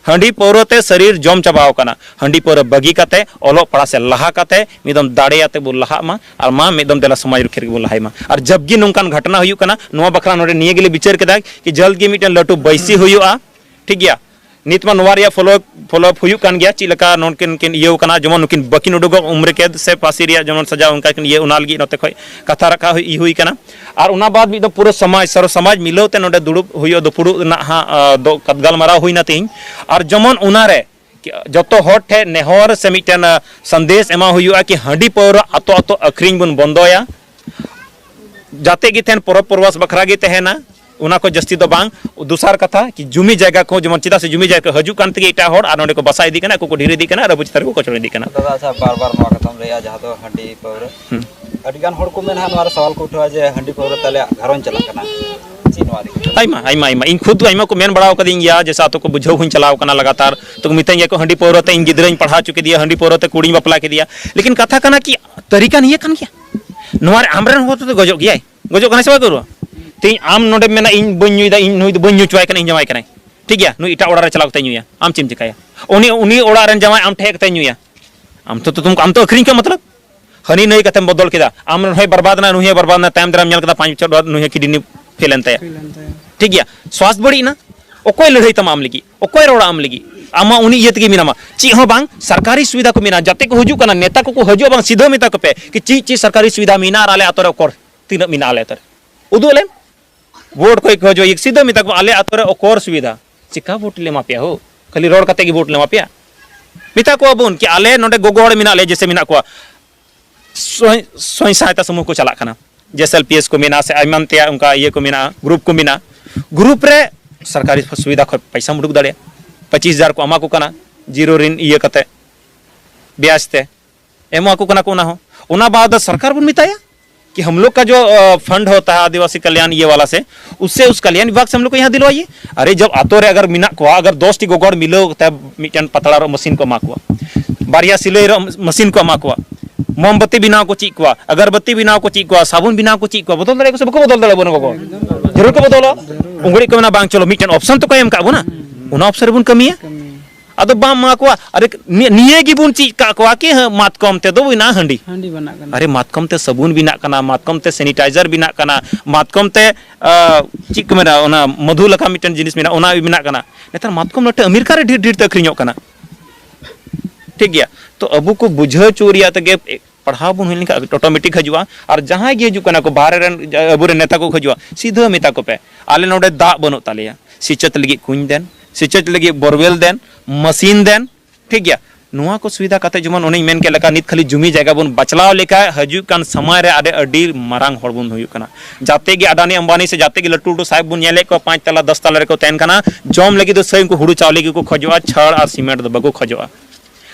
ᱦᱟᱺᱰᱤ ᱯᱟᱹᱣᱨᱟᱹ ᱛᱮ ᱥᱟᱹᱨᱤᱨ ᱡᱚᱢ ᱪᱟᱵᱟᱣ ᱟᱠᱟᱱᱟ᱾ ᱦᱟᱺᱰᱤ ᱯᱟᱹᱣᱨᱟᱹ ᱵᱟᱹᱜᱤ ᱠᱟᱛᱮ ᱚᱞᱚᱜ ᱯᱟᱲᱦᱟᱜ ᱥᱮᱫ ᱞᱟᱦᱟ ᱠᱟᱛᱮ ᱢᱤᱫ ᱫᱚᱢ ᱫᱟᱲᱮᱭᱟᱛᱮ ᱵᱚ ᱞᱟᱦᱟᱜ ᱢᱟ, ᱟᱨ ᱢᱟ ᱢᱤᱫ ᱫᱚᱢ ᱫᱮᱞᱟ ᱥᱚᱢᱟᱡᱽ ᱨᱩᱠᱷᱤᱭᱟᱹ ᱨᱮᱜᱮ ᱵᱚ ᱞᱟᱦᱟᱭ ᱢᱟ᱾ ᱟᱨ ᱡᱟᱵᱜᱤ ᱱᱚᱝᱠᱟᱱ ᱜᱷᱚᱴᱚᱱᱟ ᱦᱩᱭᱩᱜ ᱠᱟᱱᱟ, ᱱᱚᱣᱟ ᱵᱟᱠᱷᱨᱟ ᱱᱚᱰᱮ ᱱᱤᱭᱟᱹ ᱜᱮᱞᱮ ᱵᱤᱪᱟᱹᱨ ᱠᱮᱫᱟ ᱠᱤ ᱡᱚᱞᱫ ᱜᱮ ᱢᱤᱫᱴᱮᱱ ᱞᱟᱹᱴᱩ ᱵᱟᱹᱭᱥᱤ ᱦᱩᱭᱩᱜᱼᱟ, ᱴᱷᱤᱠ ᱜᱮᱭᱟ᱾ ᱱᱤᱛ ᱢᱟ ᱱᱚᱣᱟ ᱨᱮᱭᱟᱜ ᱯᱷᱚᱞᱳ, ᱯᱷᱚᱞᱳ ᱟᱯ ᱦᱩᱭᱩᱜ ᱠᱟᱱ ᱜᱮᱭᱟ, ᱪᱮᱫ ᱞᱮᱠᱟ ᱱᱩᱠᱤᱱ ᱠᱤᱱ ᱤᱭᱟᱹᱣ ᱠᱟᱱᱟ, ᱡᱮᱢᱚᱱ ᱱᱩᱠᱤᱱ ᱵᱟᱹᱠᱤᱱ ᱩᱰᱩᱠᱚᱜ ᱩᱢᱨᱮ ᱠᱮᱫ ᱥᱮ ᱯᱷᱟᱸᱥᱤ ᱨᱮᱭᱟᱜ ᱡᱮᱢᱚᱱ ᱥᱟᱡᱟ, ᱚᱱᱠᱟ ᱠᱤᱱ ᱤᱭᱟᱹ, ᱚᱱᱟ ᱞᱟᱹᱜᱤᱫ ᱱᱚᱛᱮ ᱠᱷᱚᱡ ᱠᱟᱛᱷᱟ ᱨᱟᱠᱟᱵ ᱦᱩᱭ, ᱦᱩᱭ ᱠᱟᱱᱟ᱾ ᱟᱨ ᱚᱱᱟ ᱵᱟᱫ ᱢᱤᱫ ᱫᱚ ᱯᱩᱨᱟᱹ ᱥᱚᱢᱟᱡᱽ, ᱥᱟᱨᱚ ᱥᱚᱢᱟᱡᱽ ᱢᱤᱞᱟᱹᱣ ᱛᱮ ᱱᱚᱰᱮ ᱫᱩᱲᱩᱵ ᱦᱩᱭᱩᱜᱼᱟ, ᱫᱩᱯᱲᱩᱵ ᱨᱮᱱᱟᱜ ᱦᱟᱸᱜ, ᱟᱸ, ᱫᱚ ᱜᱟᱞᱢᱟᱨᱟᱣ ᱦᱩᱭᱱᱟ ᱛᱤᱦᱤᱧ᱾ ᱟᱨ ᱡᱮᱢᱚᱱ ᱚᱱᱟᱨᱮ ᱡᱚᱛᱚ ᱦᱚᱲ ᱴᱷᱮᱱ ᱱᱮᱦᱚᱨ ᱥᱮ ᱢᱤᱫᱴᱮᱱ, ᱟᱸ, ᱥᱟᱸᱫᱮᱥ ᱮᱢᱟ ᱦᱩᱭᱩᱜᱼᱟ ᱠᱤ ᱦᱟᱺᱰᱤ ᱯᱟᱹᱣᱨᱟᱹ ᱟᱛᱳ ᱟᱛᱳ ᱟᱹᱠᱷᱨᱤᱧ ᱵᱚᱱ ᱵᱚᱱᱫᱚᱭᱟ, ᱡᱟᱛᱮ ᱜᱮ ᱛᱟᱦᱮᱱ ᱯᱚᱨᱚᱵᱽ ᱯᱚᱨᱵᱟᱥ ᱵᱟᱠᱷᱨᱟ ᱜᱮ ᱛᱟᱦᱮᱱᱟ, ᱚᱱᱟ ᱠᱚ ᱡᱟᱹᱥᱛᱤ ᱫᱚ ᱵᱟᱝ᱾ ᱫᱚᱥᱟᱨ ᱠᱟᱛᱷᱟ ᱠᱤ ᱡᱩᱢᱤ ᱡᱟᱭᱜᱟ ᱠᱚ, ᱡᱮᱢᱚᱱ ᱪᱮᱫᱟᱜ ᱥᱮ ᱡᱩᱢᱤ ᱡᱟᱭᱜᱟ ᱠᱚ ᱦᱤᱡᱩᱜ ᱠᱟᱱ ᱛᱮᱜᱮ ᱮᱴᱟᱜ ᱦᱚᱲ ᱟᱨ ᱱᱚᱰᱮ ᱠᱚ ᱵᱟᱥᱟ ᱤᱫᱤᱜ ᱠᱟᱱᱟ, ᱟᱠᱚ ᱠᱚ ᱰᱷᱮᱨ ᱤᱫᱤᱜ ᱠᱟᱱᱟ ᱟᱨ ᱟᱵᱚ ᱪᱮᱛᱟᱱ ᱨᱮᱠᱚ ᱠᱚᱪᱞᱚᱱ ᱤᱫᱤᱜ ᱠᱟᱱᱟ᱾ ᱫᱟᱫᱟ, ᱟᱪᱪᱷᱟ, ᱵᱟᱨ ᱵᱟᱨ ᱱᱚᱣᱟ ᱠᱟᱛᱷᱟᱢ ᱞᱟᱹᱭᱟ, ᱡᱟᱦᱟᱸ ᱫᱚ ᱦᱟᱺᱰᱤ ᱯᱟᱹᱣᱨᱟᱹ᱾ ᱦᱩᱸ᱾ ᱟᱹᱰᱤ ᱜᱟᱱ ᱦᱚᱲ ᱠᱚ ᱢᱮᱱᱟ ᱦᱟᱸᱜ, ᱱᱚᱣᱟ ᱨᱮ ᱥᱟᱣᱟᱞ ᱠᱚ ᱩᱴᱷᱟᱹᱣᱟ ᱡᱮ ᱦᱟᱺᱰᱤ ᱯᱟᱹᱣᱨᱟᱹ ᱛᱮ ᱟᱞᱮᱭᱟᱜ ᱜᱷᱟᱨᱚᱸᱡᱽ ᱪᱟᱞᱟᱜ ᱠᱟᱱᱟ᱾ ᱪᱮᱫ ᱱᱚᱣᱟ ᱤᱫᱤ ᱠᱟᱛᱮ? ᱟᱭᱢᱟ, ᱟᱭᱢᱟ, ᱟᱭᱢᱟ᱾ ᱤᱧ ᱠᱷᱩᱫ ᱟᱭᱢᱟ ᱠᱚ ᱢᱮᱱ ᱵᱟᱲᱟ ᱟᱠᱟᱫᱤᱧ ᱜᱮᱭᱟ, ᱡᱮ ᱥᱮ ᱟᱛᱳ ᱠᱚ ᱵᱩᱡᱷᱟᱹᱣ ᱦᱚᱸᱧ ᱪᱟᱞᱟᱣ ᱠᱟᱱᱟ ᱞᱟᱜᱟᱛᱟᱨ, ᱛᱚ ᱠᱚ ᱢᱤᱛᱟᱹᱧ ᱜᱮᱭᱟ ᱠᱚ, "ᱦᱟᱺᱰᱤ ᱯᱟᱹᱣᱨᱟᱹ ᱛᱮ ᱤᱧ ᱜᱤᱫᱽᱨᱟᱹᱧ ᱯᱟᱲᱦᱟᱣ ᱦᱚᱪᱚ ᱠᱮᱫᱮᱭᱟ, ᱦᱟᱺᱰᱤ ᱯᱟᱹᱣᱨᱟᱹ ᱛᱮ ᱠᱩᱲᱤᱧ ᱵᱟᱯᱞᱟ ᱠᱮᱫᱮᱭᱟ᱾" ᱞᱮᱠᱤᱱ ᱠᱟᱛᱷᱟ ᱠᱟᱱᱟ ᱠᱤ, ᱛᱟᱹᱨᱤᱠᱟ ᱱᱤᱭᱟᱹ ᱠᱟᱱ ᱜᱮᱭᱟ? ᱱᱚᱣᱟ ᱨᱮ ᱟᱢᱨᱮᱱ ᱦᱚᱲ ᱛᱮᱫᱚ ᱜᱚᱡᱚᱜ ᱜᱮᱭᱟᱭ᱾ ᱜᱚᱡᱚᱜ ᱠᱟᱱᱟᱭ ᱥᱮ ᱵᱟᱭ ᱜᱚᱡᱚᱜᱼᱟ? ᱛᱮᱦᱮᱧ ᱟᱢ ᱱᱚᱰᱮᱢ ᱢᱮᱱᱟ, "ᱤᱧ ᱵᱟᱹᱧ ᱧᱩᱭᱮᱫᱟ, ᱤᱧ ᱱᱩᱭ ᱫᱚ ᱵᱟᱹᱧ ᱧᱩ ᱦᱚᱪᱚᱣᱟᱭ ᱠᱟᱱᱟ, ᱤᱧ ᱡᱟᱶᱟᱭ ᱠᱟᱱᱟᱭ", ᱴᱷᱤᱠ ᱜᱮᱭᱟ, ᱱᱩᱭ ᱮᱴᱟᱜ ᱚᱲᱟᱜ ᱨᱮ ᱪᱟᱞᱟᱣ ᱠᱟᱛᱮ ᱧᱩᱭᱟ, ᱟᱢ ᱪᱮᱫ ᱮᱢ ᱪᱮᱠᱟᱭᱟ? ᱩᱱᱤ, ᱩᱱᱤ ᱚᱲᱟᱜ ᱨᱮᱱ ᱡᱟᱶᱟᱭ ᱟᱢ ᱴᱷᱮᱱ ᱦᱮᱡ ᱠᱟᱛᱮ ᱧᱩᱭᱟ, ᱟᱢ ᱛᱚ, ᱛᱚ, ᱟᱢ ᱛᱚ ᱟᱹᱠᱷᱨᱤᱧ ᱠᱮᱫ, ᱢᱚᱛᱞᱚᱵ ᱦᱟᱹᱱᱤ ᱱᱟᱹᱭ ᱠᱟᱛᱮᱢ ᱵᱚᱫᱚᱞ ᱠᱮᱫᱟ, ᱟᱢ ᱦᱚᱸᱭ ᱵᱟᱨᱵᱟᱫ ᱮᱱᱟ, ᱱᱩᱭ ᱦᱚᱸᱭ ᱵᱟᱨᱵᱟᱫ ᱮᱱᱟ, ᱛᱟᱭᱚᱢ ᱫᱟᱨᱟᱢ ᱧᱮᱞ ᱠᱮᱫᱟ ᱯᱟᱸᱪ ᱵᱚᱪᱷᱚᱨ ᱵᱟᱫ ᱱᱩᱭ ᱦᱚᱸ ᱠᱤᱰᱱᱤ ᱯᱷᱮᱞ ᱮᱱ ᱛᱟᱭᱟ᱾ ᱯᱷᱮᱞ ᱮᱱ ᱛᱟᱭᱟ᱾ ᱴᱷᱤᱠ ᱜᱮᱭᱟ, ᱥᱣᱟᱥᱛᱷ ᱵᱟᱹᱲᱤᱡ ᱮᱱᱟ, ᱚᱠᱚᱭ ᱞᱟᱹᱲᱦᱟᱹᱭ ᱛᱟᱢᱟ ᱟᱢ ᱞᱟᱹᱜᱤᱫ? ᱚᱠᱚᱭ ᱨᱚᱲᱟ ᱟᱢ ᱞᱟᱹᱜᱤᱫ? ᱟᱢᱟᱜ ᱩᱱᱤ ᱤᱭᱟᱹ ᱛᱮᱜᱮ ᱢᱮᱱᱟᱢᱟ, ᱪᱮᱫ ᱦᱚᱸ ᱵᱟᱝ, ᱥᱚᱨᱠᱟᱨᱤ ᱥᱩᱵᱤᱫᱷᱟ ᱠᱚ ᱢᱮᱱᱟᱜᱼᱟ, ᱡᱟᱛᱮ ᱠᱚ ᱦᱤᱡᱩᱜ ᱠᱟᱱᱟ, ᱱᱮᱛᱟ ᱠᱚᱠᱚ ᱦᱤᱡᱩᱜᱼᱟ ᱵᱟᱝ, ᱥᱤᱫᱷᱟᱹ ᱢᱮᱛᱟ ᱠᱚᱯᱮ ᱠᱤ ᱪᱮᱫ ᱪᱮᱫ ᱥᱚᱨᱠᱟᱨᱤ ᱥᱩᱵᱤᱫᱷᱟ ᱢᱮᱱᱟᱜᱼᱟ ᱟᱨ ᱟᱞᱮ ᱟᱛᱳ ᱨᱮ ᱚᱠᱚᱨ ᱛᱤᱱᱟᱹᱜ ᱢᱮᱱᱟᱜᱼᱟ ᱟᱞᱮ ᱟᱛᱳ ᱨᱮ, ᱩᱫᱩᱜ ᱟᱞᱮᱢ᱾ ᱵᱷᱳᱴ ᱠᱚᱭ ᱠᱚ ᱦᱤᱡᱩᱜᱼᱟ, ᱥᱤᱫᱷᱟᱹ ᱢᱮᱛᱟ ᱠᱚ, ᱟᱞᱮ ᱟᱛᱳ ᱨᱮ ᱚᱠᱚᱨ ᱥᱩᱵᱤᱫᱷᱟ, ᱪᱮᱠᱟ ᱵᱷᱳᱴ ᱞᱮ ᱮᱢᱟ ᱯᱮᱭᱟ ᱦᱳ? ᱠᱷᱟᱹᱞᱤ ᱨᱚᱲ ᱠᱟᱛᱮ ᱜᱮ ᱵᱷᱳᱴ ᱞᱮ ᱮᱢᱟ ᱯᱮᱭᱟ? ᱢᱮᱛᱟ ᱠᱚᱣᱟ ᱵᱚᱱ ᱠᱤ ᱟᱞᱮ ᱱᱚᱰᱮ ᱜᱚᱜᱚ ᱦᱚᱲ ᱢᱮᱱᱟᱜ ᱞᱮᱭᱟ, ᱡᱮᱭᱥᱮ ᱢᱮᱱᱟᱜ ᱠᱚᱣᱟ, ᱥᱚᱭ, ᱥᱚᱭ ᱥᱟᱶᱛᱟ ᱥᱚᱢᱩᱦ ᱠᱚ ᱪᱟᱞᱟᱜ ᱠᱟᱱᱟ, ᱡᱮᱭᱥᱮ ᱮᱞ ᱯᱤ ᱮᱥ ᱠᱚ ᱢᱮᱱᱟᱜᱼᱟ, ᱥᱮ ᱮᱢᱟᱱ ᱛᱮᱭᱟᱜ ᱚᱱᱠᱟ ᱤᱭᱟᱹ ᱠᱚ ᱢᱮᱱᱟᱜᱼᱟ, ᱜᱨᱩᱯ ᱠᱚ ᱢᱮᱱᱟᱜᱼᱟ, ᱜᱨᱩᱯ ᱨᱮ ᱥᱚᱨᱠᱟᱨᱤ ᱥᱩᱵᱤᱫᱷᱟ ᱠᱷᱚᱱ ᱯᱚᱭᱥᱟᱢ ᱩᱰᱩᱠ ᱫᱟᱲᱮᱭᱟᱜᱼᱟ᱾ ᱯᱚᱸᱪᱤᱥ ᱦᱟᱡᱟᱨ ᱠᱚ ᱮᱢᱟ ᱠᱚ ᱠᱟᱱᱟ, ᱡᱤᱨᱳ ᱨᱤᱱ ᱤᱭᱟᱹ ᱠᱟᱛᱮ, ᱵᱮᱭᱟᱡᱽ ᱛᱮ ᱮᱢᱟ ᱠᱚ ᱠᱟᱱᱟ ᱠᱚ, ᱚᱱᱟ ᱦᱚᱸ᱾ ᱚᱱᱟ ᱵᱟᱫ ᱥᱚᱨᱠᱟᱨ ᱵᱚᱱ ᱢᱮᱛᱟᱭᱟ ᱠᱤ ᱦᱟᱢ ᱞᱳᱜ ᱠᱟ ᱡᱚ, ᱟ, ᱯᱷᱟᱱᱰ ᱦᱳᱛᱟ ᱦᱟᱭ ᱟᱫᱤᱵᱟᱥᱤ ᱠᱟᱞᱭᱟᱱ ᱤᱭᱟᱹ ᱣᱟᱞᱟ ᱥᱮ, ᱩᱥᱥᱮ ᱩᱥ ᱠᱟᱞᱭᱟᱱ ᱵᱤᱵᱷᱟᱜᱽ ᱥᱮ ᱦᱟᱢ ᱞᱳᱜ ᱠᱚ ᱭᱟᱦᱟᱸ ᱫᱤᱞᱣᱟᱭᱮ᱾ ᱟᱨᱮ, ᱡᱚᱵ ᱟᱛᱳ ᱨᱮ ᱟᱜᱟᱨ ᱢᱮᱱᱟᱜ ᱠᱚᱣᱟ, ᱟᱜᱟᱨ ᱫᱚᱥ ᱴᱤ ᱜᱚᱜᱚ ᱦᱚᱲ ᱢᱤᱞᱟᱹᱣ ᱠᱟᱛᱮ ᱢᱤᱫᱴᱮᱱ ᱯᱟᱛᱲᱟ ᱨᱚᱜ ᱢᱟᱥᱤᱱ ᱠᱚ ᱮᱢᱟ ᱠᱚᱣᱟ, ᱵᱟᱨᱭᱟ ᱥᱤᱞᱟᱹᱭ ᱨᱚᱜ ᱢᱟᱥᱤᱱ ᱠᱚ ᱮᱢᱟ ᱠᱚᱣᱟ, ᱢᱳᱢᱵᱟᱛᱤ ᱵᱮᱱᱟᱣ ᱠᱚ ᱪᱮᱫ ᱠᱚᱣᱟ, ᱟᱜᱚᱨᱵᱟᱛᱤ ᱵᱮᱱᱟᱣ ᱠᱚ ᱪᱮᱫ ᱠᱚᱣᱟ, ᱥᱟᱵᱚᱱ ᱵᱮᱱᱟᱣ ᱠᱚ ᱪᱮᱫ ᱠᱚᱣᱟ, ᱵᱚᱫᱚᱞ ᱫᱟᱲᱮᱭᱟᱜᱼᱟ ᱠᱚ ᱥᱮ ᱵᱟᱠᱚ ᱵᱚᱫᱚᱞ ᱫᱟᱲᱮᱭᱟᱜᱼᱟ ᱟᱵᱚ ᱱᱚᱣᱟ ᱠᱚ? ᱡᱟᱹᱨᱩᱲ ᱠᱚ ᱵᱚᱫᱚᱞᱟ᱾ ᱩᱱᱜᱷᱟᱹᱲᱤᱡ ᱠᱚ ᱢᱮᱱᱟ, "ᱵᱟᱝ, ᱪᱚᱞᱚ, ᱢᱤᱫᱴᱮᱱ ᱚᱯᱥᱚᱱ ᱛᱚᱠᱚ ᱮᱢ ᱟᱠᱟᱫ ᱵᱚᱱᱟ, ᱚᱱᱟ ᱚᱯᱥᱚᱱ ᱨᱮᱵᱚᱱ ᱠᱟᱹᱢᱤᱭᱟ᱾" ᱠᱟᱹᱢᱤ᱾ ᱟᱫᱚ ᱵᱟᱢ ᱮᱢᱟ ᱠᱚᱣᱟ᱾ ᱟᱨ ᱱᱤ-, ᱱᱤᱭᱟᱹ ᱜᱮᱵᱚᱱ ᱪᱮᱫ ᱠᱟᱜ ᱠᱚᱣᱟ ᱠᱤ, ᱦᱮᱸ, ᱢᱟᱛᱠᱚᱢ ᱛᱮᱫᱚ ᱵᱮᱱᱟᱜᱼᱟ ᱦᱟᱺᱰᱤ᱾ ᱦᱟᱺᱰᱤ ᱵᱮᱱᱟᱜ ᱠᱟᱱᱟ᱾ ᱟᱨᱮ, ᱢᱟᱛᱠᱚᱢ ᱛᱮ ᱥᱟᱵᱚᱱ ᱵᱮᱱᱟᱜ ᱠᱟᱱᱟ, ᱢᱟᱛᱠᱚᱢ ᱛᱮ sanitizer ᱵᱮᱱᱟᱜ ᱠᱟᱱᱟ, ᱢᱟᱛᱠᱚᱢ ᱛᱮ, ᱟ, ᱪᱮᱫ ᱠᱚ ᱢᱮᱱᱟ, ᱚᱱᱟ ᱢᱚᱫᱷᱩ ᱞᱮᱠᱟ ᱢᱤᱫᱴᱮᱱ ᱡᱤᱱᱤᱥ ᱢᱮᱱᱟᱜᱼᱟ, ᱚᱱᱟ ᱵᱮᱱᱟᱜ ᱠᱟᱱᱟ᱾ ᱱᱮᱛᱟᱨ ᱢᱟᱛᱠᱚᱢ ᱞᱟᱹᱴᱩ ᱟᱢᱮᱨᱤᱠᱟ ᱨᱮ ᱰᱷᱮᱨ ᱰᱷᱮᱨ ᱛᱮ ᱟᱹᱠᱷᱨᱤᱧᱚᱜ ᱠᱟᱱᱟ᱾ ᱴᱷᱤᱠ ᱜᱮᱭᱟ, ᱛᱚ ᱟᱵᱚ ᱠᱚ ᱵᱩᱡᱷᱟᱹᱣ ᱦᱚᱪᱚ ᱨᱮᱭᱟᱜ ᱛᱮᱜᱮ ᱯᱟᱲᱦᱟᱣ ᱵᱚᱱ ᱦᱩᱭ ᱞᱮᱱᱠᱷᱟᱱ automatic ᱦᱤᱡᱩᱜᱼᱟ᱾ ᱟᱨ ᱡᱟᱦᱟᱸᱭ ᱜᱮ ᱦᱤᱡᱩᱜ ᱠᱟᱱᱟ ᱠᱚ, ᱵᱟᱦᱨᱮ ᱨᱮᱱ ᱟᱵᱚᱨᱮᱱ ᱱᱮᱛᱟ ᱠᱚ ᱦᱤᱡᱩᱜᱼᱟ, ᱥᱤᱫᱷᱟᱹ ᱢᱮᱛᱟ ᱠᱚᱯᱮ, "ᱟᱞᱮ ᱱᱚᱰᱮ ᱫᱟᱜ ᱵᱟᱹᱱᱩᱜ ᱛᱟᱞᱮᱭᱟ, ᱥᱮᱪᱮᱫ ᱞᱟᱹᱜᱤᱫ ᱠᱩᱧ ᱫᱮᱱ, ᱥᱮᱪᱮᱫ ᱞᱟᱹᱜᱤᱫ borewell ᱫᱮᱱ, ᱢᱟᱥᱤᱱ ᱫᱮᱱ", ᱴᱷᱤᱠ ᱜᱮᱭᱟ᱾ ᱱᱚᱣᱟ ᱠᱚ ᱥᱩᱵᱤᱫᱷᱟ ᱠᱟᱛᱮ, ᱡᱮᱢᱚᱱ ᱚᱱᱮᱧ ᱢᱮᱱ ᱠᱮᱫ ᱞᱮᱠᱟ, ᱱᱤᱛ ᱠᱷᱟᱹᱞᱤ ᱡᱩᱢᱤ ᱡᱟᱭᱜᱟ ᱵᱚᱱ ᱵᱟᱪᱞᱟᱣ ᱞᱮᱠᱷᱟᱱ ᱦᱤᱡᱩᱜ ᱠᱟᱱ ᱥᱚᱢᱚᱭ ᱨᱮ ᱟᱹᱰᱤ, ᱟᱹᱰᱤ ᱢᱟᱨᱟᱝ ᱦᱚᱲ ᱵᱚᱱ ᱦᱩᱭᱩᱜ ᱠᱟᱱᱟ᱾ ᱡᱟᱛᱮ ᱜᱮ ᱟᱰᱟᱱᱤ ᱟᱢᱵᱟᱱᱤ ᱥᱮ ᱡᱟᱛᱮ ᱜᱮ ᱞᱟᱹᱴᱩ ᱞᱟᱹᱴᱩ ᱥᱟᱦᱮᱵ ᱵᱚᱱ ᱧᱮᱞᱮᱫ ᱠᱚᱣᱟ, ᱯᱟᱸᱪ ᱛᱟᱞᱟ, ᱫᱚᱥ ᱛᱟᱞᱟ ᱨᱮᱠᱚ ᱛᱟᱦᱮᱱ ᱠᱟᱱᱟ, ᱡᱚᱢ ᱞᱟᱹᱜᱤᱫ ᱫᱚ ᱥᱟᱹᱭ ᱩᱱᱠᱩ ᱦᱩᱲᱩ ᱪᱟᱣᱞᱮ ᱜᱮᱠᱚ ᱠᱷᱚᱡᱚᱜᱼᱟ, ᱪᱷᱟᱹᱲ ᱟᱨ ᱥᱤᱢᱮᱱᱴ ᱫᱚ ᱵᱟᱠᱚ ᱠᱷᱚᱡᱚᱜᱼᱟ᱾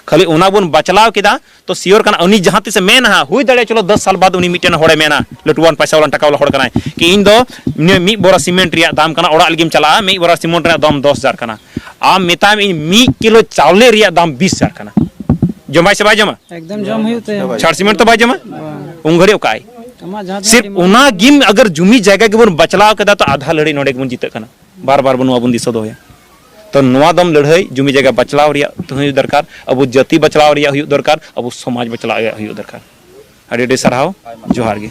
ᱠᱷᱟᱹᱞᱤ ᱚᱱᱟ ᱵᱚᱱ ᱵᱟᱪᱞᱟᱣ ᱠᱮᱫᱟ, ᱛᱚ sure ᱠᱟᱱᱟ ᱩᱱᱤ ᱡᱟᱦᱟᱸ ᱛᱤᱥᱮ ᱢᱮᱱᱟ ᱦᱟᱸᱜ, ᱦᱩᱭ ᱫᱟᱲᱮᱭᱟᱜᱼᱟ ᱪᱚᱞᱚ ᱫᱚᱥ ᱥᱟᱞ ᱵᱟᱫ ᱩᱱᱤ ᱢᱤᱫᱴᱮᱱ ᱦᱚᱲᱮ ᱢᱮᱱᱟ, ᱞᱟᱹᱴᱩᱣᱟᱱ ᱯᱚᱭᱥᱟ ᱣᱟᱞᱟ ᱴᱟᱠᱟ ᱣᱟᱞᱟ ᱦᱚᱲ ᱠᱟᱱᱟᱭ, ᱠᱤ ᱤᱧ ᱫᱚ ᱱᱤᱭᱟᱹ ᱢᱤᱫ ᱵᱚᱨᱟ ᱥᱤᱢᱮᱱᱴ ᱨᱮᱭᱟᱜ ᱫᱟᱢ ᱠᱟᱱᱟ, ᱚᱲᱟᱜ ᱞᱟᱹᱜᱤᱫ ᱮᱢ ᱪᱟᱞᱟᱜᱼᱟ, ᱢᱤᱫ ᱵᱚᱨᱟ ᱥᱤᱢᱮᱱᱴ ᱨᱮᱭᱟᱜ ᱫᱟᱢ ᱫᱚᱥ ᱦᱟᱡᱟᱨ ᱠᱟᱱᱟ᱾ ᱟᱢ ᱢᱮᱛᱟᱭ ᱢᱮ ᱤᱧ ᱢᱤᱫ ᱠᱤᱞᱳ ᱪᱟᱣᱞᱮ ᱨᱮᱭᱟᱜ ᱫᱟᱢ ᱵᱤᱥ ᱦᱟᱡᱟᱨ ᱠᱟᱱᱟ᱾ ᱡᱚᱢᱟᱭ ᱥᱮ ᱵᱟᱭ ᱡᱚᱢᱟ? ᱮᱠᱫᱚᱢ ᱡᱚᱢ ᱦᱩᱭᱩᱜ ᱛᱟᱭᱟ᱾ ᱪᱷᱟᱲ ᱥᱤᱢᱮᱱᱴ ᱛᱚ ᱵᱟᱭ ᱡᱚᱢᱟ? ᱵᱟᱝ᱾ ᱩᱱ ᱜᱷᱟᱹᱲᱤᱡ ᱚᱠᱟᱭ? ᱟᱢᱟᱜ ᱡᱟᱦᱟᱸ ᱛᱤᱱᱟᱹᱜ ᱥᱤᱨᱯ demand ᱚᱱᱟ ᱜᱮᱢ ᱟᱜᱟᱨ ᱡᱩᱢᱤ ᱡᱟᱭᱜᱟ ᱜᱮᱵᱚᱱ ᱵᱟᱪᱞᱟᱣ ᱠᱮᱫᱟ, ᱛᱚ ᱟᱫᱷᱟ ᱞᱟᱹᱲᱦᱟᱹᱭ ᱱᱚᱰᱮ ᱜᱮᱵᱚᱱ ᱡᱤᱛᱟᱹᱜ ᱠᱟᱱᱟ᱾ ᱵᱟᱨ ᱵᱟᱨ ᱵᱚᱱ ᱱᱚᱣᱟ ᱵᱚᱱ ᱫᱤᱥᱟᱹ ᱫᱚᱦᱚᱭᱟ᱾ ᱛᱚ ᱱᱚᱣᱟ ᱫᱚᱢ ᱞᱟᱹᱲᱦᱟᱹᱭ ᱡᱩᱢᱤ ᱡᱟᱭᱜᱟ ᱵᱟᱪᱞᱟᱣ ᱨᱮᱭᱟᱜ ᱛᱮᱦᱚᱸ ᱦᱩᱭᱩᱜ ᱫᱚᱨᱠᱟᱨ, ᱟᱵᱚ ᱡᱟᱹᱛᱤ ᱵᱟᱪᱞᱟᱣ ᱨᱮᱭᱟᱜ ᱦᱩᱭᱩᱜ ᱫᱚᱨᱠᱟᱨ, ᱟᱵᱚ ᱥᱚᱢᱟᱡᱽ ᱵᱟᱪᱞᱟᱣ ᱨᱮᱭᱟᱜ ᱦᱩᱭᱩᱜ ᱫᱚᱨᱠᱟᱨ᱾ ᱟᱹᱰᱤ ᱟᱹᱰᱤ ᱥᱟᱨᱦᱟᱣ, ᱡᱚᱦᱟᱨ ᱜᱮ᱾